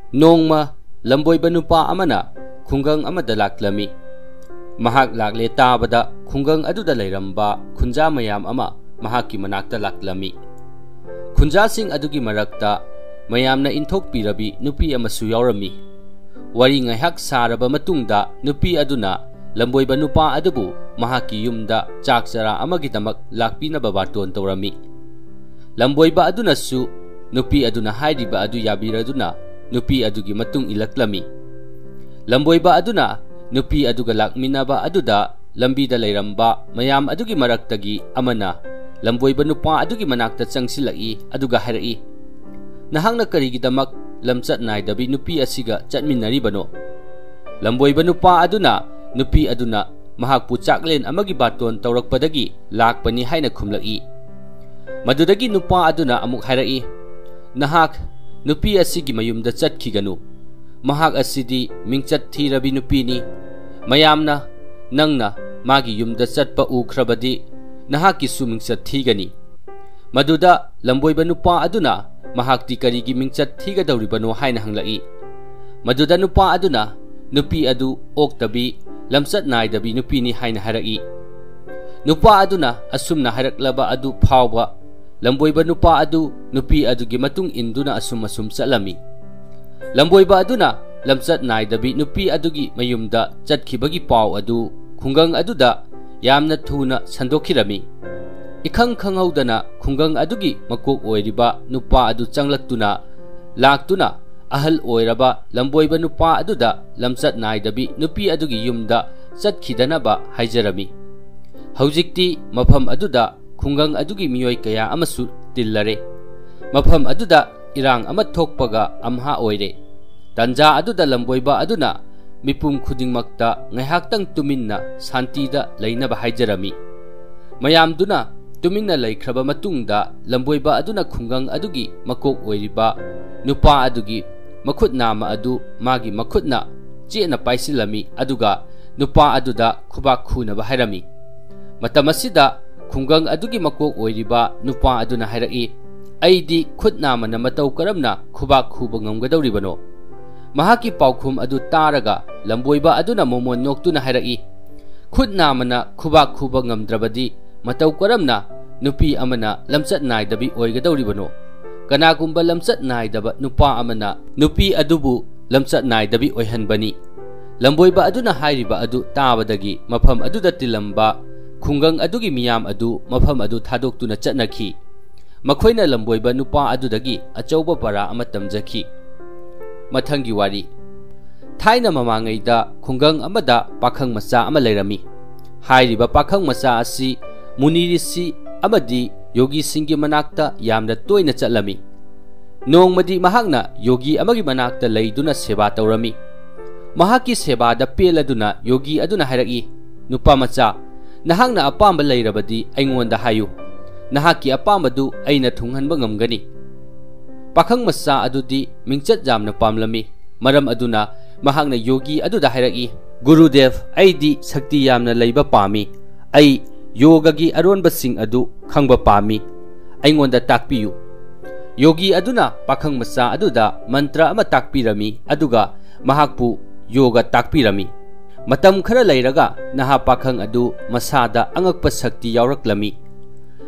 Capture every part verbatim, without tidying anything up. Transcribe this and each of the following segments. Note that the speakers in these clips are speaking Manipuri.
ꯅꯣꯡꯃ ꯂꯝꯕꯣꯏꯕ ꯅꯨꯄꯥ ꯑꯃꯅ ꯈꯨꯡꯒꯪ ꯑꯃꯗ ꯂꯥꯛꯂꯝꯃꯤ꯫ ꯃꯍꯥꯛ ꯂꯥꯛꯂꯦ ꯇꯥꯕꯗ ꯈꯨꯡꯒꯪ ꯑꯗꯨꯗ ꯂꯩꯔꯝꯕ ꯈꯨꯟꯖꯥ ꯃꯌꯥꯝ ꯑꯃ ꯃꯍꯥꯛꯀꯤ ꯃꯅꯥꯛꯇ ꯂꯥꯛꯂꯝꯃꯤ꯫ ꯈꯨꯟꯖꯥꯁꯤꯡ ꯑꯗꯨꯒꯤ ꯃꯔꯛꯇ ꯃꯌꯥꯝꯅ ꯏꯟꯊꯣꯛꯄꯤꯔꯕꯤ ꯅꯨꯄꯤ ꯑꯃꯁꯨ ꯌꯥꯎꯔꯝꯃꯤ꯫ ꯋꯥꯔꯤ ꯉꯥꯏꯍꯥꯛ ꯁꯥꯔꯕ ꯃꯇꯨꯡꯗ ꯅꯨꯄꯤ ꯑꯗꯨꯅ ꯂꯝꯕꯣꯏꯕ ꯅꯨꯄꯥ ꯑꯗꯨꯕꯨ ꯃꯍꯥꯛꯀꯤ ꯌꯨꯝꯗ ꯆꯥꯛ ꯆꯔꯥ ꯑꯃꯒꯤꯗꯃꯛ ꯂꯥꯛꯄꯤꯅꯕ ꯕꯥꯔꯇꯣꯟ ꯇꯧꯔꯝꯃꯤ꯫ ꯂꯝꯕꯣꯏꯕ ꯑꯗꯨꯅꯁꯨ ꯅꯨꯄꯤ ꯑꯗꯨꯅ ꯍꯥꯏꯔꯤꯕ ꯑꯗꯨ ꯌꯥꯕꯤꯔꯗꯨꯅ ꯅꯨꯄꯤ ꯑꯗꯨꯒꯤ ꯃꯇꯨꯡ ꯏꯜꯂꯛꯂꯝꯃꯤ꯫ ꯂꯝꯕꯣꯏꯕ ꯑꯗꯨꯅ ꯅꯨꯄꯤ ꯑꯗꯨꯒ ꯂꯥꯛꯃꯤꯟꯅꯕ ꯑꯗꯨꯗ ꯂꯝꯕꯤꯗ ꯂꯩꯔꯝꯕ ꯃꯌꯥꯝ ꯑꯗꯨꯒꯤ ꯃꯔꯛꯇꯒꯤ ꯑꯃꯅ ꯂꯝꯕꯣꯏꯕ ꯅꯨꯄꯥ ꯑꯗꯨꯒꯤ ꯃꯅꯥꯛꯇ ꯆꯪꯁꯤꯜꯂꯛꯏ, ꯑꯗꯨꯒ ꯍꯥꯏꯔꯛꯏ, "ꯅꯍꯥꯛꯅ ꯀꯔꯤꯒꯤꯗꯃꯛ ꯂꯝꯆꯠ ꯅꯥꯏꯗꯕꯤ ꯅꯨꯄꯤ ꯑꯁꯤꯒ ꯆꯠꯃꯤꯟꯅꯔꯤꯕꯅꯣ?" ꯂꯝꯕꯣꯏꯕ ꯅꯨꯄꯥ ꯑꯗꯨꯅ ꯅꯨꯄꯤ ꯑꯗꯨꯅ ꯃꯍꯥꯛꯄꯨ ꯆꯥꯛꯂꯦꯟ ꯑꯃꯒꯤ ꯕꯥꯇꯣꯟ ꯇꯧꯔꯛꯄꯗꯒꯤ ꯂꯥꯛꯄꯅꯤ ꯍꯥꯏꯅ ꯈꯨꯝꯂꯛꯏ꯫ ꯃꯗꯨꯗꯒꯤ ꯅꯨꯄꯥ ꯑꯗꯨꯅ ꯑꯃꯨꯛ ꯍꯥꯏꯔꯛꯏ, "ꯅꯍꯥꯛ ꯅꯨꯄꯤ ꯑꯁꯤꯒꯤ ꯃꯌꯨꯝꯗ ꯆꯠꯈꯤꯒꯅꯨ꯫ ꯃꯍꯥꯛ ꯑꯁꯤꯗꯤ ꯃꯤꯡꯆꯠ ꯊꯤꯔꯕꯤ ꯅꯨꯄꯤꯅꯤ꯫ ꯃꯌꯥꯝꯅ ꯅꯪꯅ ꯃꯥꯒꯤ ꯌꯨꯝꯗ ꯆꯠꯄ ꯎꯈ꯭ꯔꯕꯗꯤ ꯅꯍꯥꯛꯀꯤꯁꯨ ꯃꯤꯡꯆꯠ ꯊꯤꯒꯅꯤ꯫ ꯃꯗꯨꯗ ꯂꯝꯕꯣꯏꯕ ꯅꯨꯄꯥ ꯑꯗꯨꯅ ꯃꯍꯥꯛꯇꯤ ꯀꯔꯤꯒꯤ ꯃꯤꯡꯆꯠ ꯊꯤꯒꯗꯧꯔꯤꯕꯅꯣ ꯍꯥꯏꯅ ꯍꯪꯂꯛꯏ꯫ ꯃꯗꯨꯗ ꯅꯨꯄꯥ ꯑꯗꯨꯅ ꯅꯨꯄꯤ ꯑꯗꯨ ꯑꯣꯛꯇꯕꯤ, ꯂꯝꯆꯠ ꯅꯥꯏꯗꯕꯤ ꯅꯨꯄꯤꯅꯤ ꯍꯥꯏꯅ ꯍꯥꯏꯔꯛꯏ꯫ ꯅꯨꯄꯥ ꯑꯗꯨꯅ ꯑꯁꯨꯝꯅ ꯍꯥꯏꯔꯛꯂꯕ ꯑꯗꯨ ꯐꯥꯎꯕ ꯂꯝꯕꯣꯏꯕ ꯅꯨꯄꯥ ꯑꯗꯨ ꯅꯨꯄꯤ ꯑꯗꯨꯒꯤ ꯃꯇꯨꯡ ꯏꯟꯗꯨꯅ ꯑꯁꯨꯝ ꯑꯁꯨꯝ ꯆꯠꯂꯝꯃꯤ꯫ ꯂꯝꯕꯣꯏꯕ ꯑꯗꯨꯅ ꯂꯝꯆꯠ ꯅꯥꯏꯗꯕꯤ ꯅꯨꯄꯤ ꯑꯗꯨꯒꯤ ꯃꯌꯨꯝꯗ ꯆꯠꯈꯤꯕꯒꯤ ꯄꯥꯎ ꯑꯗꯨ ꯈꯨꯡꯒꯪ ꯑꯗꯨꯗ ꯌꯥꯝꯅ ꯊꯨꯅ ꯁꯟꯗꯣꯛꯈꯤꯔꯝꯃꯤ꯫ ꯏꯈꯪ ꯈꯪꯍꯧꯗꯅ ꯈꯨꯡꯒꯪ ꯑꯗꯨꯒꯤ ꯃꯀꯣꯛ ꯑꯣꯏꯔꯤꯕ ꯅꯨꯄꯥ ꯑꯗꯨ ꯆꯪꯂꯛꯇꯨꯅ, ꯂꯥꯛꯇꯨꯅ ꯑꯍꯜ ꯑꯣꯏꯔꯕ ꯂꯝꯕꯣꯏꯕ ꯅꯨꯄꯥ ꯑꯗꯨꯗ ꯂꯝꯆꯠ ꯅꯥꯏꯗꯕꯤ ꯅꯨꯄꯤ ꯑꯗꯨꯒꯤ ꯌꯨꯝꯗ ꯆꯠꯈꯤꯗꯅꯕ ꯍꯥꯏꯖꯔꯝꯃꯤ꯫ ꯍꯧꯖꯤꯛꯇꯤ ꯃꯐꯝ ꯑꯗꯨꯗ ꯈꯨꯡꯒꯪ ꯑꯗꯨꯒꯤ ꯃꯤꯑꯣꯏ ꯀꯌꯥ ꯑꯃꯁꯨ ꯇꯤꯜꯂꯔꯦ꯫ ꯃꯐꯝ ꯑꯗꯨꯗ ꯏꯔꯥꯡ ꯑꯃ ꯊꯣꯛꯄꯒ ꯑꯝꯍꯥ ꯑꯣꯏꯔꯦ꯫ ꯇꯟꯖꯥ ꯑꯗꯨꯗ ꯂꯝꯕꯣꯏꯕ ꯑꯗꯨꯅ ꯃꯤꯄꯨꯝ ꯈꯨꯗꯤꯡꯃꯛꯇ ꯉꯥꯏꯍꯥꯛꯇꯪ ꯇꯨꯃꯤꯟꯅ ꯁꯥꯟꯇꯤꯗ ꯂꯩꯅꯕ ꯍꯥꯏꯖꯔꯝꯃꯤ꯫ ꯃꯌꯥꯝꯗꯨꯅ ꯇꯨꯃꯤꯟꯅ ꯂꯩꯈ꯭ꯔꯕ ꯃꯇꯨꯡꯗ ꯂꯝꯕꯣꯏꯕ ꯑꯗꯨꯅ ꯈꯨꯡꯒꯪ ꯑꯗꯨꯒꯤ ꯃꯀꯣꯛ ꯑꯣꯏꯔꯤꯕ ꯅꯨꯄꯥ ꯑꯗꯨꯒꯤ ꯃꯈꯨꯠ ꯅꯥꯝꯃ ꯑꯗꯨ ꯃꯥꯒꯤ ꯃꯈꯨꯠꯅ ꯆꯦꯠꯅ ꯄꯥꯏꯁꯤꯜꯂꯝꯃꯤ, ꯑꯗꯨꯒ ꯅꯨꯄꯥ ꯑꯗꯨꯗ ꯈꯨꯕꯥꯛ ꯈꯨꯅꯕ ꯍꯥꯏꯔꯝꯃꯤ꯫ ꯃꯇꯝ ꯑꯁꯤꯗ ꯈꯨꯡꯒꯪ ꯑꯗꯨꯒꯤ ꯃꯀꯣꯛ ꯑꯣꯏꯔꯤꯕ ꯅꯨꯄꯥ ꯑꯗꯨꯅ ꯍꯥꯏꯔꯛꯏ, "ꯑꯩꯗꯤ ꯈꯨꯠ ꯅꯥꯝꯃꯅ ꯃꯇꯧ ꯀꯔꯝꯅ ꯈꯨꯕꯥꯛ ꯈꯨꯕ ꯉꯝꯒꯗꯧꯔꯤꯕꯅꯣ?" ꯃꯍꯥꯛꯀꯤ ꯄꯥꯎꯈꯨꯝ ꯑꯗꯨ ꯇꯥꯔꯒ ꯂꯝꯕꯣꯏꯕ ꯑꯗꯨꯅ ꯃꯣꯃꯣꯟ ꯅꯣꯛꯇꯨꯅ ꯍꯥꯏꯔꯛꯏ, "ꯈꯨꯠ ꯅꯥꯝꯃꯅ ꯈꯨꯕꯥꯛ ꯈꯨꯕ ꯉꯝꯗ꯭ꯔꯕꯗꯤ ꯃꯇꯧ ꯀꯔꯝꯅ ꯅꯨꯄꯤ ꯑꯃꯅ ꯂꯝꯆꯠ ꯅꯥꯏꯗꯕꯤ ꯑꯣꯏꯒꯗꯧꯔꯤꯕꯅꯣ? ꯀꯅꯥꯒꯨꯝꯕ ꯂꯝꯆꯠ ꯅꯥꯏꯗꯕ ꯅꯨꯄꯥ ꯑꯃꯅ ꯅꯨꯄꯤ ꯑꯗꯨꯕꯨ ꯂꯝꯆꯠ ꯅꯥꯏꯗꯕꯤ ꯑꯣꯏꯍꯟꯕꯅꯤ꯫" ꯂꯝꯕꯣꯏꯕ ꯑꯗꯨꯅ ꯍꯥꯏꯔꯤꯕ ꯑꯗꯨ ꯇꯥꯕꯗꯒꯤ ꯃꯐꯝ ꯑꯗꯨꯗ ꯇꯤꯜꯂꯝꯕ ꯈꯨꯡꯒꯪ ꯑꯗꯨꯒꯤ ꯃꯤꯌꯥꯝ ꯑꯗꯨ ꯃꯐꯝ ꯑꯗꯨ ꯊꯥꯗꯣꯛꯇꯨꯅ ꯆꯠꯅꯈꯤ꯫ ꯃꯈꯣꯏꯅ ꯂꯝꯕꯣꯏꯕ ꯅꯨꯄꯥ ꯑꯗꯨꯗꯒꯤ ꯑꯆꯧꯕ ꯄꯔꯥ ꯑꯃ ꯇꯝꯖꯈꯤ꯫ ꯃꯊꯪꯒꯤ ꯋꯥꯔꯤ꯫ ꯊꯥꯏꯅ ꯃꯃꯥꯡꯉꯩꯗ ꯈꯨꯡꯒꯪ ꯑꯃꯗ ꯄꯥꯈꯪ ꯃꯆꯥ ꯑꯃ ꯂꯩꯔꯝꯃꯤ꯫ ꯍꯥꯏꯔꯤꯕ ꯄꯥꯈꯪ ꯃꯆꯥ ꯑꯁꯤ ꯃꯨꯅꯤ ꯔꯤꯁꯤ ꯑꯃꯗꯤ ꯌꯣꯒꯤꯁꯤꯡꯒꯤ ꯃꯅꯥꯛꯇ ꯌꯥꯝꯅ ꯇꯣꯏꯅ ꯆꯠꯂꯝꯃꯤ꯫ ꯅꯣꯡꯃꯗꯤ ꯃꯍꯥꯛꯅ ꯌꯣꯒꯤ ꯑꯃꯒꯤ ꯃꯅꯥꯛꯇ ꯂꯩꯗꯨꯅ ꯁꯦꯕꯥ ꯇꯧꯔꯝꯃꯤ꯫ ꯃꯍꯥꯛꯀꯤ ꯁꯦꯕꯥꯗ ꯄꯦꯜꯂꯗꯨꯅ ꯌꯣꯒꯤ ꯑꯗꯨꯅ ꯍꯥꯏꯔꯛꯏ, "ꯅꯨꯄꯥ ꯃꯆꯥ, ꯅꯍꯥꯛꯅ ꯑꯄꯥꯝꯕ ꯂꯩꯔꯕꯗꯤ ꯑꯩꯉꯣꯟꯗ ꯍꯥꯏꯌꯨ꯫ ꯅꯍꯥꯛꯀꯤ ꯑꯄꯥꯝꯕꯗꯨ ꯑꯩꯅ ꯊꯨꯡꯍꯟꯕ ꯉꯝꯒꯅꯤ꯫" ꯄꯥꯈꯪ ꯃꯆꯥ ꯑꯗꯨꯗꯤ ꯃꯤꯡꯆꯠ ꯌꯥꯝꯅ ꯄꯥꯝꯂꯝꯃꯤ꯫ ꯃꯔꯝ ꯑꯗꯨꯅ ꯃꯍꯥꯛꯅ ꯌꯣꯒꯤ ꯑꯗꯨꯗ ꯍꯥꯏꯔꯛꯏ, "ꯒꯨꯔꯨꯗꯦꯕ, ꯑꯩꯗꯤ ꯁꯛꯇꯤ ꯌꯥꯝꯅ ꯂꯩꯕ ꯄꯥꯝꯃꯤ꯫ ꯑꯩ ꯌꯣꯒꯒꯤ ꯑꯔꯣꯟꯕꯁꯤꯡ ꯑꯗꯨ ꯈꯪꯕ ꯄꯥꯝꯃꯤ꯫ ꯑꯩꯉꯣꯟꯗ ꯇꯥꯛꯄꯤꯌꯨ꯫" ꯌꯣꯒꯤ ꯑꯗꯨꯅ ꯄꯥꯈꯪ ꯃꯆꯥ ꯑꯗꯨꯗ ꯃꯟꯇ꯭ꯔ ꯑꯃ ꯇꯥꯛꯄꯤꯔꯝꯃꯤ, ꯑꯗꯨꯒ ꯃꯍꯥꯛꯄꯨ ꯌꯣꯒ ꯇꯥꯛꯄꯤꯔꯝꯃꯤ꯫ ꯃꯇꯝ ꯈꯔ ꯂꯩꯔꯒ ꯅꯍꯥ ꯄꯥꯈꯪ ꯑꯗꯨ ꯃꯁꯥꯗ ꯑꯉꯛꯄ ꯁꯛꯇꯤ ꯌꯥꯎꯔꯛꯂꯝꯃꯤ꯫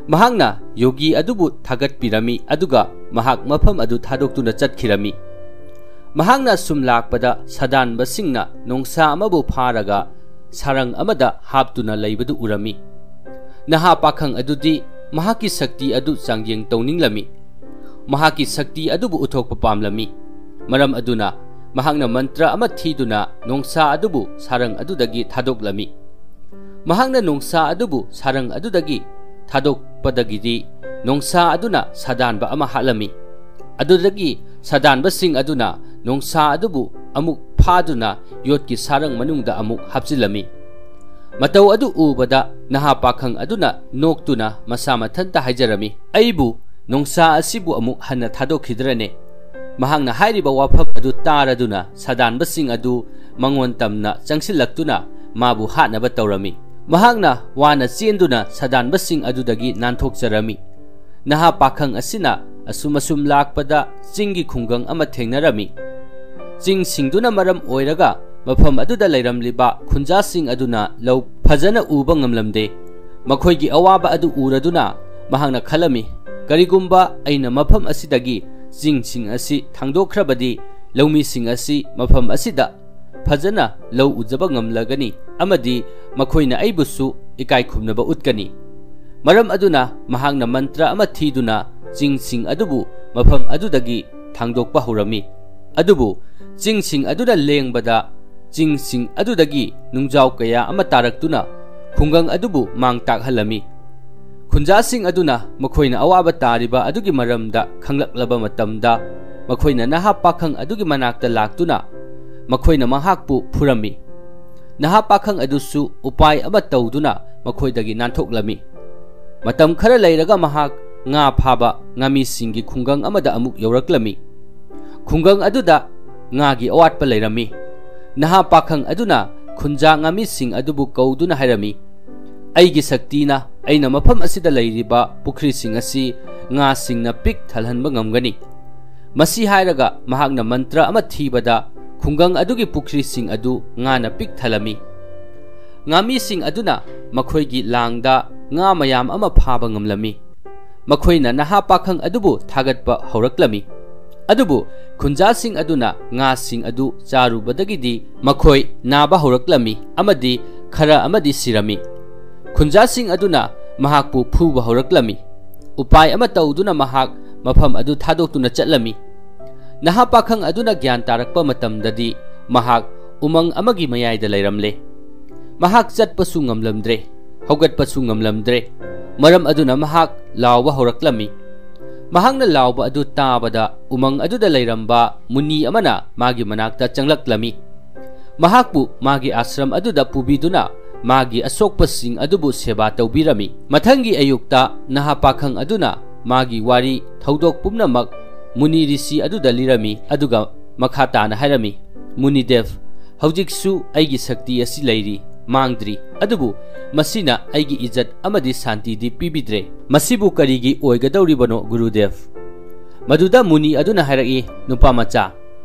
ꯃꯍꯥꯛꯅ ꯌꯣꯒꯤ ꯑꯗꯨꯕꯨ ꯊꯥꯒꯠꯄꯤꯔꯝꯃꯤ, ꯑꯗꯨꯒ ꯃꯍꯥꯛ ꯃꯐꯝ ꯑꯗꯨ ꯊꯥꯗꯣꯛꯇꯨꯅ ꯆꯠꯈꯤꯔꯝꯃꯤ꯫ ꯃꯍꯥꯛꯅ ꯁꯨꯝ ꯂꯥꯛꯄꯗ ꯁꯥꯗꯥꯟꯕꯁꯤꯡꯅ ꯅꯣꯡꯁꯥ ꯑꯃꯕꯨ ꯐꯥꯔꯒ ꯁꯥꯔꯪ ꯑꯃꯗ ꯍꯥꯞꯇꯨꯅ ꯂꯩꯕꯗꯨ ꯎꯔꯝꯃꯤ꯫ ꯅꯍꯥ ꯄꯥꯈꯪ ꯑꯗꯨꯗꯤ ꯃꯍꯥꯛꯀꯤ ꯁꯛꯇꯤ ꯑꯗꯨ ꯆꯥꯡꯌꯦꯡ ꯇꯧꯅꯤꯡꯂꯝꯃꯤ꯫ ꯃꯍꯥꯛꯀꯤ ꯁꯛꯇꯤ ꯑꯗꯨꯕꯨ ꯎꯠꯊꯣꯛꯄ ꯄꯥꯝꯂꯝꯃꯤ꯫ ꯃꯔꯝ ꯑꯗꯨꯅ ꯃꯍꯥꯛꯅ ꯃꯟꯇ꯭ꯔ ꯑꯃ ꯊꯤꯗꯨꯅ ꯅꯣꯡꯁꯥ ꯑꯗꯨꯕꯨ ꯁꯥꯔꯪ ꯑꯗꯨꯗꯒꯤ ꯊꯥꯗꯣꯛꯂꯝꯃꯤ꯫ ꯃꯍꯥꯛꯅ ꯅꯣꯡꯁꯥ ꯑꯗꯨꯕꯨ ꯁꯥꯔꯪ ꯑꯗꯨꯗꯒꯤ ꯊꯥꯗꯣꯛꯄꯗꯒꯤꯗꯤ ꯅꯣꯡꯁꯥ ꯑꯗꯨꯅ ꯁꯥꯗꯥꯟꯕ ꯑꯃ ꯍꯥꯠꯂꯝꯃꯤ꯫ ꯑꯗꯨꯗꯒꯤ ꯁꯥꯗꯥꯟꯕꯁꯤꯡ ꯑꯗꯨꯅ ꯅꯣꯡꯁꯥ ꯑꯗꯨꯕꯨ ꯑꯃꯨꯛ ꯐꯥꯗꯨꯅ ꯌꯣꯠꯀꯤ ꯁꯥꯔꯪ ꯃꯅꯨꯡꯗ ꯑꯃꯨꯛ ꯍꯥꯞꯆꯤꯜꯂꯝꯃꯤ꯫ ꯃꯇꯧ ꯑꯗꯨ ꯎꯕꯗ ꯅꯍꯥ ꯄꯥꯈꯪ ꯑꯗꯨꯅ ꯅꯣꯛꯇꯨꯅ ꯃꯁꯥ ꯃꯊꯟꯇ ꯍꯥꯏꯖꯔꯝꯃꯤ, "ꯑꯩꯕꯨ ꯅꯣꯡꯁꯥ ꯑꯁꯤꯕꯨ ꯑꯃꯨꯛ ꯍꯟꯅ ꯊꯥꯗꯣꯛꯈꯤꯗ꯭ꯔꯅꯦ?" ꯃꯍꯥꯛꯅ ꯍꯥꯏꯔꯤꯕ ꯋꯥꯐꯝ ꯑꯗꯨ ꯇꯥꯔꯗꯨꯅ ꯁꯥꯗꯥꯟꯕꯁꯤꯡ ꯑꯗꯨ ꯃꯉꯣꯟ ꯇꯝꯅ ꯆꯪꯁꯤꯜꯂꯛꯇꯨꯅ ꯃꯥꯕꯨ ꯍꯥꯠꯅꯕ ꯇꯧꯔꯝꯃꯤ꯫ ꯃꯍꯥꯛꯅ ꯋꯥꯅ ꯆꯦꯟꯗꯨꯅ ꯁꯥꯗꯥꯟꯕꯁꯤꯡ ꯑꯗꯨꯗꯒꯤ ꯅꯥꯟꯊꯣꯛꯆꯔꯝꯃꯤ꯫ ꯅꯍꯥ ꯄꯥꯈꯪ ꯑꯁꯤꯅ ꯑꯁꯨꯝ ꯑꯁꯨꯝ ꯂꯥꯛꯄꯗ ꯆꯤꯡꯒꯤ ꯈꯨꯡꯒꯪ ꯑꯃ ꯊꯦꯡꯅꯔꯝꯃꯤ꯫ ꯆꯤꯡꯁꯤꯡꯗꯨꯅ ꯃꯔꯝ ꯑꯣꯏꯔꯒ ꯃꯐꯝ ꯑꯗꯨꯗ ꯂꯩꯔꯝꯂꯤꯕ ꯈꯨꯟꯖꯥꯁꯤꯡ ꯑꯗꯨꯅ ꯂꯧ ꯐꯖꯅ ꯎꯕ ꯉꯝꯂꯝꯗꯦ꯫ ꯃꯈꯣꯏꯒꯤ ꯑꯋꯥꯕ ꯑꯗꯨ ꯎꯔꯗꯨꯅ ꯃꯍꯥꯛꯅ ꯈꯜꯂꯝꯃꯤ, "ꯀꯔꯤꯒꯨꯝꯕ ꯑꯩꯅ ꯃꯐꯝ ꯑꯁꯤꯗꯒꯤ ꯆꯤꯡꯁꯤꯡ ꯑꯁꯤ ꯊꯥꯡꯗꯣꯛꯈ꯭ꯔꯕꯗꯤ, ꯂꯧꯃꯤꯁꯤꯡ ꯑꯁꯤ ꯃꯐꯝ ꯑꯁꯤꯗ ꯐꯖꯅ ꯂꯧ ꯎꯖꯕ ꯉꯝꯂꯒꯅꯤ ꯑꯃꯗꯤ ꯃꯈꯣꯏꯅ ꯑꯩꯕꯨꯁꯨ ꯏꯀꯥꯏ ꯈꯨꯝꯅꯕ ꯎꯠꯀꯅꯤ"꯫ ꯃꯔꯝ ꯑꯗꯨꯅ ꯃꯍꯥꯛꯅ ꯃꯟꯇ꯭ꯔ ꯑꯃ ꯊꯤꯗꯨꯅ ꯆꯤꯡꯁꯤꯡ ꯑꯗꯨꯕꯨ ꯃꯐꯝ ꯑꯗꯨꯗꯒꯤ ꯊꯥꯡꯗꯣꯛꯄ ꯍꯧꯔꯝꯃꯤ꯫ ꯑꯗꯨꯕꯨ ꯆꯤꯡꯁꯤꯡ ꯑꯗꯨꯅ ꯂꯦꯡꯕꯗ ꯆꯤꯡꯁꯤꯡ ꯑꯗꯨꯗꯒꯤ ꯅꯨꯡꯖꯥꯎ ꯀꯌꯥ ꯑꯃ ꯇꯥꯔꯛꯇꯨꯅ ꯈꯨꯡꯒꯪ ꯑꯗꯨꯕꯨ ꯃꯥꯡ ꯇꯥꯛꯍꯜꯂꯝꯃꯤ꯫ ꯈꯨꯟꯖꯥꯁꯤꯡ ꯑꯗꯨꯅ ꯃꯈꯣꯏꯅ ꯑꯋꯥꯕ ꯇꯥꯔꯤꯕ ꯑꯗꯨꯒꯤ ꯃꯔꯝꯗ ꯈꯪꯂꯛꯂꯕ ꯃꯇꯝꯗ, ꯃꯈꯣꯏꯅ ꯅꯍꯥ ꯄꯥꯈꯪ ꯑꯗꯨꯒꯤ ꯃꯅꯥꯛꯇ ꯂꯥꯛꯇꯨꯅ ꯃꯈꯣꯏꯅ ꯃꯍꯥꯛꯄꯨ ꯐꯨꯔꯝꯃꯤ꯫ ꯅꯍꯥ ꯄꯥꯈꯪ ꯑꯗꯨꯁꯨ ꯎꯄꯥꯏ ꯑꯃ ꯇꯧꯗꯨꯅ ꯃꯈꯣꯏꯗꯒꯤ ꯅꯥꯟꯊꯣꯛꯂꯝꯃꯤ꯫ ꯃꯇꯝ ꯈꯔ ꯂꯩꯔꯒ ꯃꯍꯥꯛ ꯉꯥ ꯐꯥꯕ ꯉꯥꯃꯤꯁꯤꯡꯒꯤ ꯈꯨꯡꯒꯪ ꯑꯃꯗ ꯑꯃꯨꯛ ꯌꯧꯔꯛꯂꯝꯃꯤ꯫ ꯈꯨꯡꯒꯪ ꯑꯗꯨꯗ ꯉꯥꯒꯤ ꯑꯋꯥꯠꯄ ꯂꯩꯔꯝꯃꯤ꯫ ꯅꯍꯥ ꯄꯥꯈꯪ ꯑꯗꯨꯅ ꯈꯨꯟꯖꯥ ꯉꯥꯃꯤꯁꯤꯡ ꯑꯗꯨꯕꯨ ꯀꯧꯗꯨꯅ ꯍꯥꯏꯔꯝꯃꯤ, "ꯑꯩꯒꯤ ꯁꯛꯇꯤꯅ ꯑꯩꯅ ꯃꯐꯝ ꯑꯁꯤꯗ ꯂꯩꯔꯤꯕ ꯄꯨꯈ꯭ꯔꯤꯁꯤꯡ ꯑꯁꯤ ꯉꯥꯁꯤꯡꯅ ꯄꯤꯛ ꯊꯜꯍꯟꯕ ꯉꯝꯒꯅꯤ"꯫ ꯃꯁꯤ ꯍꯥꯏꯔꯒ ꯃꯍꯥꯛꯅ ꯃꯟꯇ꯭ꯔ ꯑꯃ ꯊꯤꯕꯗ ꯈꯨꯡꯒꯪ ꯑꯗꯨꯒꯤ ꯄꯨꯈ꯭ꯔꯤꯁꯤꯡ ꯑꯗꯨ ꯉꯥꯅ ꯄꯤꯛ ꯊꯜꯂꯝꯃꯤ꯫ ꯉꯥꯃꯤꯁꯤꯡ ꯑꯗꯨꯅ ꯃꯈꯣꯏꯒꯤ ꯂꯥꯡꯗ ꯉꯥ ꯃꯌꯥꯝ ꯑꯃ ꯐꯥꯕ ꯉꯝꯂꯝꯃꯤ꯫ ꯃꯈꯣꯏꯅ ꯅꯍꯥ ꯄꯥꯈꯪ ꯑꯗꯨꯕꯨ ꯊꯥꯒꯠꯄ ꯍꯧꯔꯛꯂꯝꯃꯤ꯫ ꯑꯗꯨꯕꯨ ꯈꯨꯟꯖꯥꯁꯤꯡ ꯑꯗꯨꯅ ꯉꯥꯁꯤꯡ ꯑꯗꯨ ꯆꯥꯔꯨꯕꯗꯒꯤꯗꯤ ꯃꯈꯣꯏ ꯅꯥꯕ ꯍꯧꯔꯛꯂꯝꯃꯤ ꯑꯃꯗꯤ ꯈꯔ ꯑꯃꯗꯤ ꯁꯤꯔꯝꯃꯤ꯫ ꯈꯨꯟꯖꯥꯁꯤꯡ ꯑꯗꯨꯅ ꯃꯍꯥꯛꯄꯨ ꯐꯨꯕ ꯍꯧꯔꯛꯂꯝꯃꯤ꯫ ꯎꯄꯥꯏ ꯑꯃ ꯇꯧꯗꯨꯅ ꯃꯍꯥꯛ ꯃꯐꯝ ꯑꯗꯨ ꯊꯥꯗꯣꯛꯇꯨꯅ ꯆꯠꯂꯝꯃꯤ꯫ ꯅꯍꯥ ꯄꯥꯈꯪ ꯑꯗꯨꯅ ꯒ꯭ꯌꯥꯟ ꯇꯥꯔꯛꯄ ꯃꯇꯝꯗꯗꯤ ꯃꯍꯥꯛ ꯎꯃꯪ ꯑꯃꯒꯤ ꯃꯌꯥꯏꯗ ꯂꯩꯔꯝꯂꯦ꯫ ꯃꯍꯥꯛ ꯆꯠꯄꯁꯨ ꯉꯝꯂꯝꯗ꯭ꯔꯦ, ꯍꯧꯒꯠꯄꯁꯨ ꯉꯝꯂꯝꯗ꯭ꯔꯦ꯫ ꯃꯔꯝ ꯑꯗꯨꯅ ꯃꯍꯥꯛ ꯂꯥꯎꯕ ꯍꯧꯔꯛꯂꯝꯃꯤ꯫ ꯃꯍꯥꯛꯅ ꯂꯥꯎꯕ ꯑꯗꯨ ꯇꯥꯕꯗ ꯎꯃꯪ ꯑꯗꯨꯗ ꯂꯩꯔꯝꯕ ꯃꯨꯅꯤ ꯑꯃꯅ ꯃꯥꯒꯤ ꯃꯅꯥꯛꯇ ꯆꯪꯂꯛꯂꯝꯃꯤ꯫ ꯃꯍꯥꯛꯄꯨ ꯃꯥꯒꯤ ꯑꯥꯁ꯭ꯔꯝ ꯑꯗꯨꯗ ꯄꯨꯕꯤꯗꯨꯅ ꯃꯥꯒꯤ ꯑꯁꯣꯛꯄꯁꯤꯡ ꯑꯗꯨꯕꯨ ꯁꯦꯕꯥ ꯇꯧꯕꯤꯔꯝꯃꯤ꯫ ꯃꯊꯪꯒꯤ ꯑꯌꯨꯛꯇ ꯅꯍꯥ ꯄꯥꯈꯪ ꯑꯗꯨꯅ ꯃꯥꯒꯤ ꯋꯥꯔꯤ ꯊꯧꯗꯣꯛ ꯄꯨꯝꯅꯃꯛ ꯃꯨꯅꯤ ꯔꯤꯁꯤ ꯑꯗꯨꯗ ꯂꯤꯔꯝꯃꯤ, ꯑꯗꯨꯒ ꯃꯈꯥ ꯇꯥꯅ ꯍꯥꯏꯔꯝꯃꯤ, "ꯃꯨꯅꯤꯗꯦꯕ, ꯍꯧꯖꯤꯛꯁꯨ ꯑꯩꯒꯤ ꯁꯛꯇꯤ ꯑꯁꯤ ꯂꯩꯔꯤ, ꯃꯥꯡꯗ꯭ꯔꯤ, ꯑꯗꯨꯕꯨ ꯃꯁꯤꯅ ꯑꯩꯒꯤ ꯏꯖꯠ ꯑꯃꯗꯤ ꯁꯥꯟꯇꯤꯗꯤ ꯄꯤꯕꯤꯗ꯭ꯔꯦ꯫ ꯃꯁꯤꯕꯨ ꯀꯔꯤꯒꯤ ꯑꯣꯏꯒꯗꯧꯔꯤꯕꯅꯣ, ꯒꯨꯔꯨꯗꯦꯕ?" ꯃꯗꯨꯗ ꯃꯨꯅꯤ ꯑꯗꯨꯅ ꯍꯥꯏꯔꯛꯏ, "ꯅꯨꯄꯥ ꯃꯆꯥ,